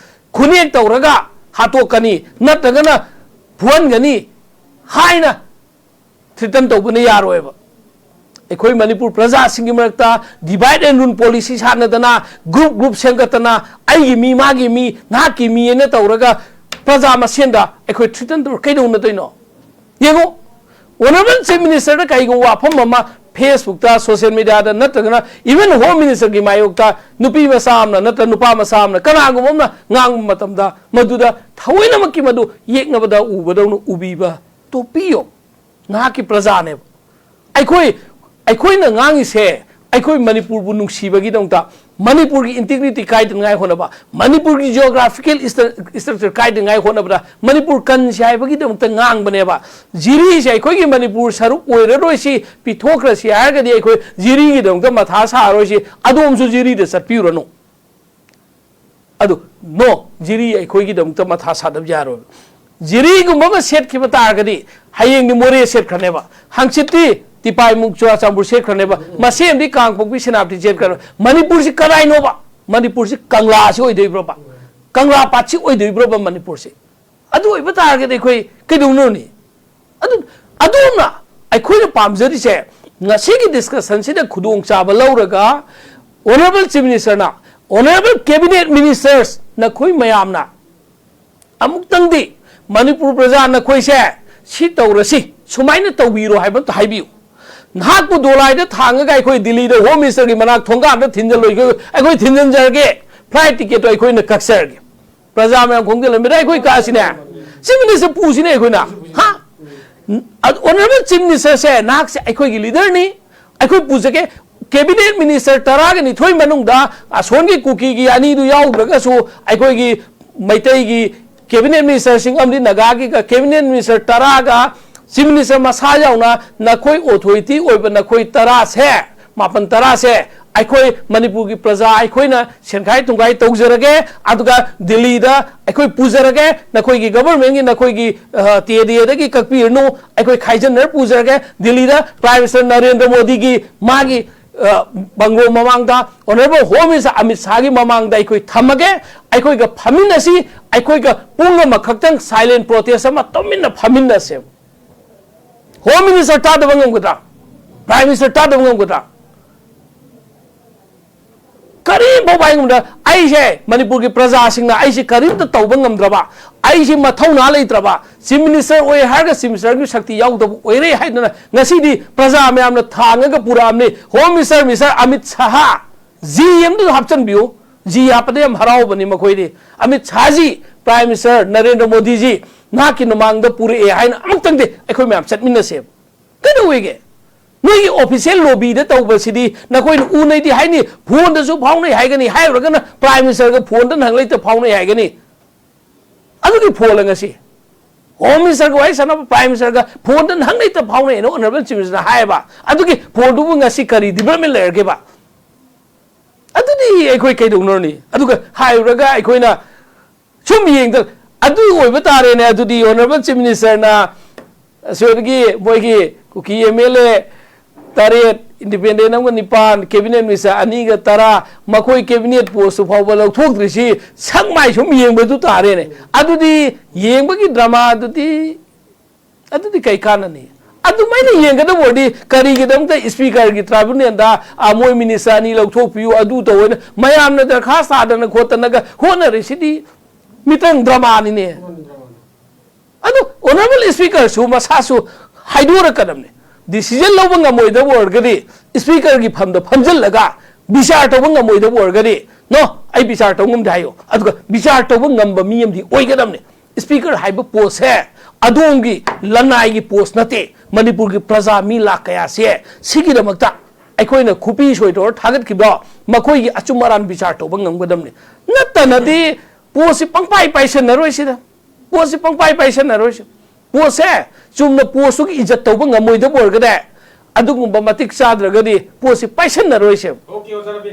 ꯈꯨꯅꯦꯛ ꯇꯧꯔꯒ ꯍꯥꯠꯇꯣꯛꯀꯅꯤ, ꯅꯠꯇ꯭ꯔꯒꯅ ꯐꯨꯍꯟꯒꯅꯤ ꯍꯥꯏꯅ ꯊ꯭ꯔꯤꯇꯟ ꯇꯧꯕꯅ ꯌꯥꯔꯣꯏꯕ꯫ ꯑꯩꯈꯣꯏ ꯃꯅꯤꯄꯨꯔ ꯄ꯭ꯔꯖꯥꯁꯤꯡꯒꯤ ꯃꯔꯛꯇ divide and rule policy ꯁꯥꯟꯅꯗꯅ, ꯒ꯭ꯔꯨꯞ ꯒ꯭ꯔꯨꯞ ꯁꯦꯝꯒꯠꯇꯅ, ꯑꯩꯒꯤ ꯃꯤ, ꯃꯥꯒꯤ ꯃꯤ, ꯅꯍꯥꯛꯀꯤ ꯃꯤ ꯍꯥꯏꯅ ꯇꯧꯔꯒ ꯄ꯭ꯔꯖꯥ ꯃꯁꯦꯟꯗ ꯑꯩꯈꯣꯏ ꯊ꯭ꯔꯤꯇꯟ ꯇꯧꯔ ꯀꯩꯗꯧꯅꯗꯣꯏꯅꯣ? ꯌꯦꯡꯉꯨ, ꯑꯣꯅꯔꯦꯕꯜ ꯆꯤꯐ ꯃꯤꯅꯤꯁꯇꯔꯗ ꯀꯩꯒꯨꯝꯕ ꯋꯥꯐꯝ ꯑꯃ ꯐꯦꯁꯕꯨꯛꯇ, ꯁꯣꯁꯤꯌꯦꯜ ꯃꯤꯗꯤꯌꯥꯗ, ꯅꯠꯇ꯭ꯔꯒꯅ even ꯍꯣꯝ ꯃꯤꯅꯤꯁꯇꯔꯒꯤ ꯃꯥꯌꯣꯛꯇ ꯅꯨꯄꯤ ꯃꯆꯥ ꯑꯃꯅ ꯅꯠꯇ꯭ꯔ ꯅꯨꯄꯥ ꯃꯆꯥ ꯑꯃꯅ ꯀꯅꯥꯒꯨꯝꯕ ꯑꯃꯅ ꯉꯥꯡꯕ ꯃꯇꯝꯗ, ꯃꯗꯨꯗ ꯊꯑꯣꯏꯅꯃꯛꯀꯤ ꯃꯗꯨ ꯌꯦꯛꯅꯕꯗ ꯎꯕꯗꯧꯅ ꯎꯕꯤꯕ ꯇꯣꯛꯄꯤꯌꯣ꯫ ꯅꯍꯥꯛꯀꯤ ꯄ꯭ꯔꯖꯥꯅꯦꯕ꯫ ꯑꯩꯈꯣꯏ, ꯑꯩꯈꯣꯏꯅ ꯉꯥꯡꯉꯤꯁꯦ ꯑꯩꯈꯣꯏ ꯃꯅꯤꯄꯨꯔꯕꯨ ꯅꯨꯡꯁꯤꯕꯒꯤꯗꯃꯛꯇ, ꯃꯅꯤꯄꯨꯔꯒꯤ ꯏꯟꯇꯤꯒ꯭ꯔꯤꯇꯤ ꯀꯥꯏꯗꯅꯉꯥꯏ ꯍꯣꯠꯅꯕ, ꯃꯅꯤꯄꯨꯔꯒꯤ ꯖꯤꯑꯣꯒ꯭ꯔꯥꯐꯤꯀꯦꯜ ꯏꯁꯇ꯭ꯔꯛꯆꯔ ꯀꯥꯏꯗꯅꯉꯥꯏ ꯍꯣꯠꯅꯕꯗ, ꯃꯅꯤꯄꯨꯔ ꯀꯟꯁꯤ ꯍꯥꯏꯕꯒꯤꯗꯃꯛꯇ ꯉꯥꯡꯕꯅꯦꯕ꯫ ꯖꯤꯔꯤꯁꯦ ꯑꯩꯈꯣꯏꯒꯤ ꯃꯅꯤꯄꯨꯔ ꯁꯔꯨꯛ ꯑꯣꯏꯔꯔꯣꯏꯁꯤ, ꯄꯤꯊꯣꯛꯈ꯭ꯔꯁꯤ ꯍꯥꯏꯔꯒꯗꯤ ꯑꯩꯈꯣꯏ ꯖꯤꯔꯤꯒꯤꯗꯃꯛꯇ ꯃꯊꯥ ꯁꯥꯔꯔꯣꯏꯁꯤ, ꯑꯗꯣꯝꯁꯨ ꯖꯤꯔꯤꯗ ꯆꯠꯄꯤꯔꯨꯔꯅꯨ꯫ ꯑꯗꯨ no, ꯖꯤꯔꯤ ꯑꯩꯈꯣꯏꯒꯤꯗꯃꯛꯇ ꯃꯊꯥ ꯁꯥꯗꯕ ꯌꯥꯔꯣꯏ꯫ ꯖꯤꯔꯤꯒꯨꯝꯕ ꯑꯃ ꯁꯦꯠꯈꯤꯕ ꯇꯥꯔꯒꯗꯤ, ꯍꯌꯦꯡꯗꯤ ꯃꯣꯔꯦ ꯁꯦꯠꯈ꯭ꯔꯅꯦꯕ, ꯍꯪꯆꯤꯠꯇꯤ ꯇꯤꯄꯥꯏꯃꯨꯛ ꯆꯨꯔꯥꯆꯥꯟꯄꯨꯔ ꯁꯦꯠꯈ꯭ꯔꯅꯦꯕ, ꯃꯁꯦꯝꯗꯤ ꯀꯥꯡꯄꯣꯛꯄꯤ ꯁꯦꯅꯥꯄꯇꯤ ꯁꯦꯠꯈ꯭ꯔꯅꯤ꯫ ꯃꯅꯤꯄꯨꯔꯁꯤ ꯀꯗꯥꯏꯅꯣꯕ? ꯃꯅꯤꯄꯨꯔꯁꯤ ꯀꯪꯂꯥꯁꯤ ꯑꯣꯏꯗꯣꯏꯕ꯭ꯔꯕ? ꯀꯪꯂꯥ ꯄꯥꯠꯁꯤ ꯑꯣꯏꯗꯣꯏꯕ꯭ꯔꯕ ꯃꯅꯤꯄꯨꯔꯁꯤ? ꯑꯗꯨ ꯑꯣꯏꯕ ꯇꯥꯔꯒꯗꯤ ꯑꯩꯈꯣꯏ ꯀꯩꯗꯧꯅꯔꯨꯅꯤ? ꯑꯗꯨ, ꯑꯗꯣꯝꯅ ꯑꯩꯈꯣꯏꯅ ꯄꯥꯝꯖꯔꯤꯁꯦ, ꯉꯁꯤꯒꯤ ꯗꯤꯁꯀꯁꯟꯁꯤꯗ ꯈꯨꯗꯣꯡꯆꯥꯕ ꯂꯧꯔꯒ, ꯑꯣꯅꯔꯦꯕꯜ ꯆꯤꯐ ꯃꯤꯅꯤꯁꯇꯔꯅ, ꯑꯣꯅꯔꯦꯕꯜ ꯀꯦꯕꯤꯅꯦꯠ ꯃꯤꯅꯤꯁꯇꯔꯁ, ꯅꯈꯣꯏ ꯃꯌꯥꯝꯅ ꯑꯃꯨꯛꯇꯪꯗꯤ ꯃꯅꯤꯄꯨꯔ ꯄ꯭ꯔꯖꯥ ꯅꯈꯣꯏꯁꯦ ꯁꯤ ꯇꯧꯔꯁꯤ, ꯁꯨꯃꯥꯏꯅ ꯇꯧꯕꯤꯔꯣ ꯍꯥꯏꯕ ꯑꯝꯇ ꯍꯥꯏꯕꯤꯌꯨ꯫ ꯅꯍꯥꯛꯄꯨ ꯗꯣꯂꯥꯏꯗ ꯊꯥꯡꯉꯒ ꯑꯩꯈꯣꯏ ꯗꯤꯜꯂꯤꯗ ꯍꯣꯝ ꯃꯤꯅꯤꯁꯇꯔꯒꯤ ꯃꯅꯥꯛ ꯊꯣꯡꯒꯥꯟꯗ ꯊꯤꯟꯖꯜꯂꯣꯏ, ꯑꯩꯈꯣꯏ ꯊꯤꯟꯖꯟꯖꯔꯒꯦ, ꯐ꯭ꯂꯥꯏꯠ ꯇꯤꯀꯦꯠꯇꯣ ꯑꯩꯈꯣꯏꯅ ꯀꯛꯆꯔꯒꯦ꯫ ꯄ꯭ꯔꯖꯥ ꯃꯌꯥꯝ ꯈꯣꯡꯖꯜꯂꯝꯕꯗ ꯑꯩꯈꯣꯏ ꯀꯛꯑꯁꯤꯅꯦ, ꯆꯤꯐ ꯃꯤꯅꯤꯁꯇꯔ ꯄꯨꯁꯤꯅꯦ ꯑꯩꯈꯣꯏꯅ꯫ ꯍꯥ? ꯑꯣꯅꯔꯦꯕꯜ ꯆꯤꯐ ꯃꯤꯅꯤꯁꯇꯔꯁꯦ ꯅꯍꯥꯛꯁꯦ ꯑꯩꯈꯣꯏꯒꯤ ꯂꯤꯗꯔꯅꯤ, ꯑꯩꯈꯣꯏ ꯄꯨꯖꯒꯦ꯫ ꯀꯦꯕꯤꯅꯦꯠ ꯃꯤꯅꯤꯁꯇꯔ ꯇꯔꯥꯒ ꯅꯤꯊꯣꯏ ꯃꯅꯨꯡꯗ ꯑꯁꯣꯟꯒꯤ ꯀꯨꯀꯤꯒꯤ ꯑꯅꯤꯗꯨ ꯌꯥꯎꯗ꯭ꯔꯒꯁꯨ ꯑꯩꯈꯣꯏꯒꯤ ꯃꯩꯇꯩꯒꯤ ꯀꯦꯕꯤꯅꯦꯠ ꯃꯤꯅꯤꯁꯇꯔꯁꯤꯡ ꯑꯃꯗꯤ ꯅꯥꯒꯥꯒꯤ ꯀꯦꯕꯤꯅꯦꯠ ꯃꯤꯅꯤꯁꯇꯔ ꯇꯔꯥꯒ ꯆꯤꯐ ꯃꯤꯅꯤꯁꯇꯔ ꯃꯁꯥ ꯌꯥꯎꯅ ꯅꯈꯣꯏ ꯑꯣꯊꯣꯔꯤꯇꯤ ꯑꯣꯏꯕ ꯅꯈꯣꯏ ꯇꯔꯥꯁꯦ, ꯃꯥꯄꯟ ꯇꯔꯥꯁꯦ ꯑꯩꯈꯣꯏ ꯃꯅꯤꯄꯨꯔꯒꯤ ꯄ꯭ꯔꯖꯥ ꯑꯩꯈꯣꯏꯅ ꯁꯦꯟꯈꯥꯏ ꯊꯨꯡꯈꯥꯏ ꯇꯧꯖꯔꯒꯦ, ꯑꯗꯨꯒ ꯗꯤꯜꯂꯤꯗ ꯑꯩꯈꯣꯏ ꯄꯨꯖꯔꯒꯦ, ꯅꯈꯣꯏꯒꯤ ꯒꯕꯔꯃꯦꯟꯒꯤ ꯅꯈꯣꯏꯒꯤ ꯇꯦꯗꯦꯗꯒꯤ ꯀꯛꯄꯤꯔꯅꯨ, ꯑꯩꯈꯣꯏ ꯈꯥꯏꯖꯟꯅꯔ ꯄꯨꯖꯔꯒꯦ꯫ ꯗꯤꯜꯂꯤꯗ ꯄ꯭ꯔꯥꯏꯝ ꯃꯤꯅꯤꯁꯇꯔ ꯅꯔꯦꯟꯗ꯭ꯔ ꯃꯣꯗꯤꯒꯤ ꯃꯥꯒꯤ ꯕꯪꯒ꯭ꯂꯣ ꯃꯃꯥꯡꯗ, ꯑꯣꯅꯔꯦꯕꯜ ꯍꯣꯝ ꯃꯤꯅꯤꯁꯇꯔ ꯑꯃꯤꯠ ꯁꯥꯍꯒꯤ ꯃꯃꯥꯡꯗ ꯑꯩꯈꯣꯏ ꯊꯝꯃꯒꯦ꯫ ꯑꯩꯈꯣꯏꯒ ꯐꯝꯃꯤꯟꯅꯁꯤ꯫ ꯑꯩꯈꯣꯏꯒ ꯄꯨꯡ ꯑꯃꯈꯛꯇꯪ ꯁꯥꯏꯂꯦꯟ ꯄ꯭ꯔꯣꯇꯦꯁ ꯑꯃ ꯇꯧꯃꯤꯟꯅ ꯐꯝꯃꯤꯟꯅꯁꯦꯕ꯫ ꯍꯣꯝ ꯃꯤꯅꯤꯁꯇꯔ ꯇꯥꯗꯕ ꯉꯝꯒꯗ꯭ꯔꯥ? ꯄ꯭ꯔꯥꯏꯝ ꯃꯤꯅꯤꯁꯇꯔ ꯇꯥꯗꯕ ꯉꯝꯒꯗ꯭ꯔꯥ? ꯀꯔꯤꯝ ꯐꯥꯎꯕ ꯍꯥꯏ ꯉꯝꯗ꯭ꯔꯥ? ꯑꯩꯁꯦ ꯃꯅꯤꯄꯨꯔꯒꯤ ꯄ꯭ꯔꯖꯥꯁꯤꯡꯅ ꯑꯩꯁꯦ ꯀꯔꯤꯝꯇ ꯇꯧꯕ ꯉꯝꯗ꯭ꯔꯕ, ꯑꯩꯁꯦ ꯃꯊꯧꯅꯥ ꯂꯩꯇ꯭ꯔꯕ, ꯆꯤꯐ ꯃꯤꯅꯤꯁꯇꯔ ꯑꯣꯏ ꯍꯥꯏꯔꯒ ꯆꯤꯐ ꯃꯤꯅꯤꯁꯇꯔꯒꯤ ꯁꯛꯇꯤ ꯌꯥꯎꯗꯕ ꯑꯣꯏꯔꯦ ꯍꯥꯏꯗꯅ ꯉꯁꯤꯗꯤ ꯄ꯭ꯔꯖꯥ ꯃꯌꯥꯝꯅ ꯊꯥꯡꯉꯒ ꯄꯨꯔꯛꯑꯕꯅꯤ꯫ Home minister, mister Amit Shah, ji ꯑꯃꯗꯨꯁꯨ ꯍꯥꯞꯆꯤꯟꯕꯤꯌꯨ꯫ ꯖꯤ ꯍꯥꯞꯄꯗ ꯌꯥꯝ ꯍꯔꯥꯎꯕꯅꯤ ꯃꯈꯣꯏꯗꯤ꯫ ꯑꯃꯤꯠ ꯁꯥꯍꯖꯤ, ꯄ꯭ꯔꯥꯏꯝ ꯃꯤꯅꯤꯁꯇꯔ ꯅꯔꯦꯟꯗ꯭ꯔ ꯃꯣꯗꯤꯖꯤ, ꯅꯍꯥꯛꯀꯤ ꯃꯃꯥꯡꯗ ꯄꯨꯔꯛꯑꯦ ꯍꯥꯏꯅ ꯑꯃꯨꯛꯇꯪꯗꯤ ꯑꯩꯈꯣꯏ ꯃꯌꯥꯝ ꯆꯠꯃꯤꯟꯅꯁꯦꯕ꯫ ꯀꯩꯗꯧꯋꯦꯒꯦ? ꯅꯣꯏꯒꯤ ꯑꯣꯐꯤꯁꯤꯌꯦꯜ ꯂꯣꯕꯤꯗ ꯇꯧꯕꯁꯤꯗꯤ ꯅꯈꯣꯏꯅ ꯎꯅꯩꯗꯤ ꯍꯥꯏꯅꯤ, ꯐꯣꯟꯗꯁꯨ ꯐꯥꯎꯅꯩ ꯍꯥꯏꯒꯅꯤ, ꯍꯥꯏꯔꯨꯔꯒꯅ ꯄ꯭ꯔꯥꯏꯝ ꯃꯤꯅꯤꯁꯇꯔꯒ ꯐꯣꯟꯗ ꯅꯍꯪꯂꯩꯇ ꯐꯥꯎꯅꯩ ꯍꯥꯏꯒꯅꯤ꯫ ꯑꯗꯨꯒꯤ ꯐꯣꯟꯂ ꯉꯁꯤ? ꯍꯣꯝ ꯃꯤꯅꯤꯁꯇꯔꯒ ꯋꯥꯔꯤ ꯁꯥꯟꯅꯕ, ꯄ꯭ꯔꯥꯏꯝ ꯃꯤꯅꯤꯁꯇꯔꯒ ꯐꯣꯟꯗ ꯅꯍꯪꯂꯩꯇ ꯐꯥꯎꯅꯩꯅ ꯑꯣꯅꯔꯦꯕꯜ ꯆꯤꯐ ꯃꯤꯅꯤꯁꯇꯔꯅ ꯍꯥꯏꯌꯦꯕ꯫ ꯑꯗꯨꯒꯤ ꯐꯣꯟꯗꯨꯕꯨ ꯉꯁꯤ ꯀꯔꯤ ꯗꯤꯕꯦꯂꯞꯃꯦꯟ ꯂꯩꯔꯒꯦꯕ? ꯑꯗꯨꯗꯤ ꯑꯩꯈꯣꯏ ꯀꯩꯗꯧꯅꯔꯨꯅꯤ? ꯑꯗꯨꯒ ꯍꯥꯏꯔꯨꯔꯒ ꯑꯩꯈꯣꯏꯅ ꯁꯨꯝ ꯌꯦꯡꯗ, ꯑꯗꯨ ꯑꯣꯏꯕ ꯇꯥꯔꯦꯅꯦ꯫ ꯑꯗꯨꯗꯤ ꯑꯣꯅꯔꯦꯕꯜ ꯆꯤꯐ ꯃꯤꯅꯤꯁꯇꯔꯅ ꯑꯁꯤꯗꯒꯤ ꯃꯣꯏꯒꯤ ꯀꯨꯀꯤ ꯑꯦꯝ ꯑꯦꯜ ꯑꯦ ꯇꯔꯦꯠ, ꯏꯟꯗꯤꯄꯦꯟꯗꯦꯟ ꯑꯃꯒ ꯅꯤꯄꯥꯟ, ꯀꯦꯕꯤꯅꯦꯠ ꯃꯤꯅꯤꯁꯇꯔ ꯑꯅꯤꯒ ꯇꯔꯥ, ꯃꯈꯣꯏ ꯀꯦꯕꯤꯅꯦꯠ ꯄꯣꯁꯇꯨ ꯐꯥꯎꯕ ꯂꯧꯊꯣꯛꯇ꯭ꯔꯤꯁꯤ ꯁꯛ ꯃꯥꯏ ꯁꯨꯝ ꯌꯦꯡꯕꯗꯨ ꯇꯥꯔꯦꯅꯦ꯫ ꯑꯗꯨꯗꯤ ꯌꯦꯡꯕꯒꯤ ꯗ꯭ꯔꯃꯥꯗꯨꯗꯤ, ꯑꯗꯨꯗꯤ ꯀꯩ ꯀꯥꯟꯅꯅꯤ? ꯑꯗꯨꯃꯥꯏꯅ ꯌꯦꯡꯒꯗꯕ ꯑꯣꯏꯔꯗꯤ ꯀꯔꯤꯒꯤꯗꯃꯛꯇ ꯏꯁꯄꯤꯀꯔꯒꯤ ꯇ꯭ꯔꯥꯏꯕꯨꯅꯦꯜꯗ, ꯑ, ꯃꯣꯏ ꯃꯤꯅꯤꯁꯇꯔ ꯑꯅꯤ ꯂꯧꯊꯣꯛꯄꯤꯌꯨ, ꯑꯗꯨ ꯇꯧꯑꯣꯅ ꯃꯌꯥꯝꯅ ꯗꯔꯈꯥꯁ ꯊꯥꯗꯅ ꯈꯣꯠꯇꯅꯒ ꯍꯣꯠꯅꯔꯤꯁꯤꯗꯤ? ꯃꯤꯇꯪ ꯗ꯭ꯔꯃꯥꯅꯤꯅꯦ꯫ ꯑꯗꯨ ꯑꯣꯅꯔꯦꯕꯜ ꯏꯁꯄꯤꯀꯔꯁꯨ ꯃꯁꯥꯁꯨ ꯍꯥꯏꯗꯣꯔꯛꯀꯗꯕꯅꯤ꯫ ꯗꯤꯁꯤꯖꯟ ꯂꯧꯕ ꯉꯝꯃꯣꯏꯗꯕ ꯑꯣꯏꯔꯒꯗꯤ, ꯏꯁꯄꯤꯀꯔꯒꯤ ꯐꯝꯗ ꯐꯝꯖꯤꯜꯂꯒ ꯕꯤꯆꯥꯔ ꯇꯧꯕ ꯉꯝꯃꯣꯏꯗꯕ ꯑꯣꯏꯔꯒꯗꯤ, "ꯅꯣ, ꯑꯩ ꯕꯤꯆꯥꯔ ꯇꯧꯕ ꯉꯝꯗꯦ" ꯍꯥꯏꯌꯣ꯫ ꯑꯗꯨꯒ ꯕꯤꯆꯥꯔ ꯇꯧꯕ ꯉꯝꯕ ꯃꯤ ꯑꯃꯗꯤ ꯑꯣꯏꯒꯗꯕꯅꯤ꯫ ꯏꯁꯄꯤꯀꯔ ꯍꯥꯏꯕ ꯄꯣꯁꯁꯦ ꯑꯗꯣꯝꯒꯤ ꯂꯅꯥꯏꯒꯤ ꯄꯣꯁ ꯅꯠꯇꯦ꯫ ꯃꯅꯤꯄꯨꯔꯒꯤ ꯄ꯭ꯔꯖꯥ ꯃꯤ ꯂꯥꯛ ꯀꯌꯥꯁꯦ ꯁꯤꯒꯤꯗꯃꯛꯇ ꯑꯩꯈꯣꯏꯅ ꯈꯨꯄꯤ ꯁꯣꯏꯗꯧꯔ ꯊꯥꯒꯠꯈꯤꯕꯗꯣ, ꯃꯈꯣꯏꯒꯤ ꯑꯆꯨꯝ ꯑꯔꯥꯟ ꯕꯤꯆꯥꯔ ꯇꯧꯕ ꯉꯝꯒꯗꯕꯅꯤ꯫ ꯅꯠꯇꯅꯗꯤ ꯄꯣꯁꯁꯤ ꯄꯪꯄꯥꯏ ꯄꯥꯏꯁꯟꯅꯔꯣꯏꯁꯤꯗ꯫ ꯄꯣꯁꯁꯤ ꯄꯪꯄꯥꯏ ꯄꯥꯏꯁꯟꯅꯔꯣꯏꯁꯤ꯫ ꯄꯣꯁꯁꯦ ꯆꯨꯝꯅ ꯄꯣꯁꯇꯨꯒꯤ ꯏꯖꯠ ꯇꯧꯕ ꯉꯝꯃꯣꯏꯗꯕ ꯑꯣꯏꯔꯒꯗꯤ, ꯑꯗꯨꯒꯨꯝꯕ ꯃꯇꯤꯛ ꯆꯥꯗ꯭ꯔꯒꯗꯤ ꯄꯣꯁꯁꯤ ꯄꯥꯏꯁꯟꯅꯔꯣꯏꯁꯦ꯫ Okay, ꯑꯣꯖꯥ ꯔꯕꯤꯟ꯫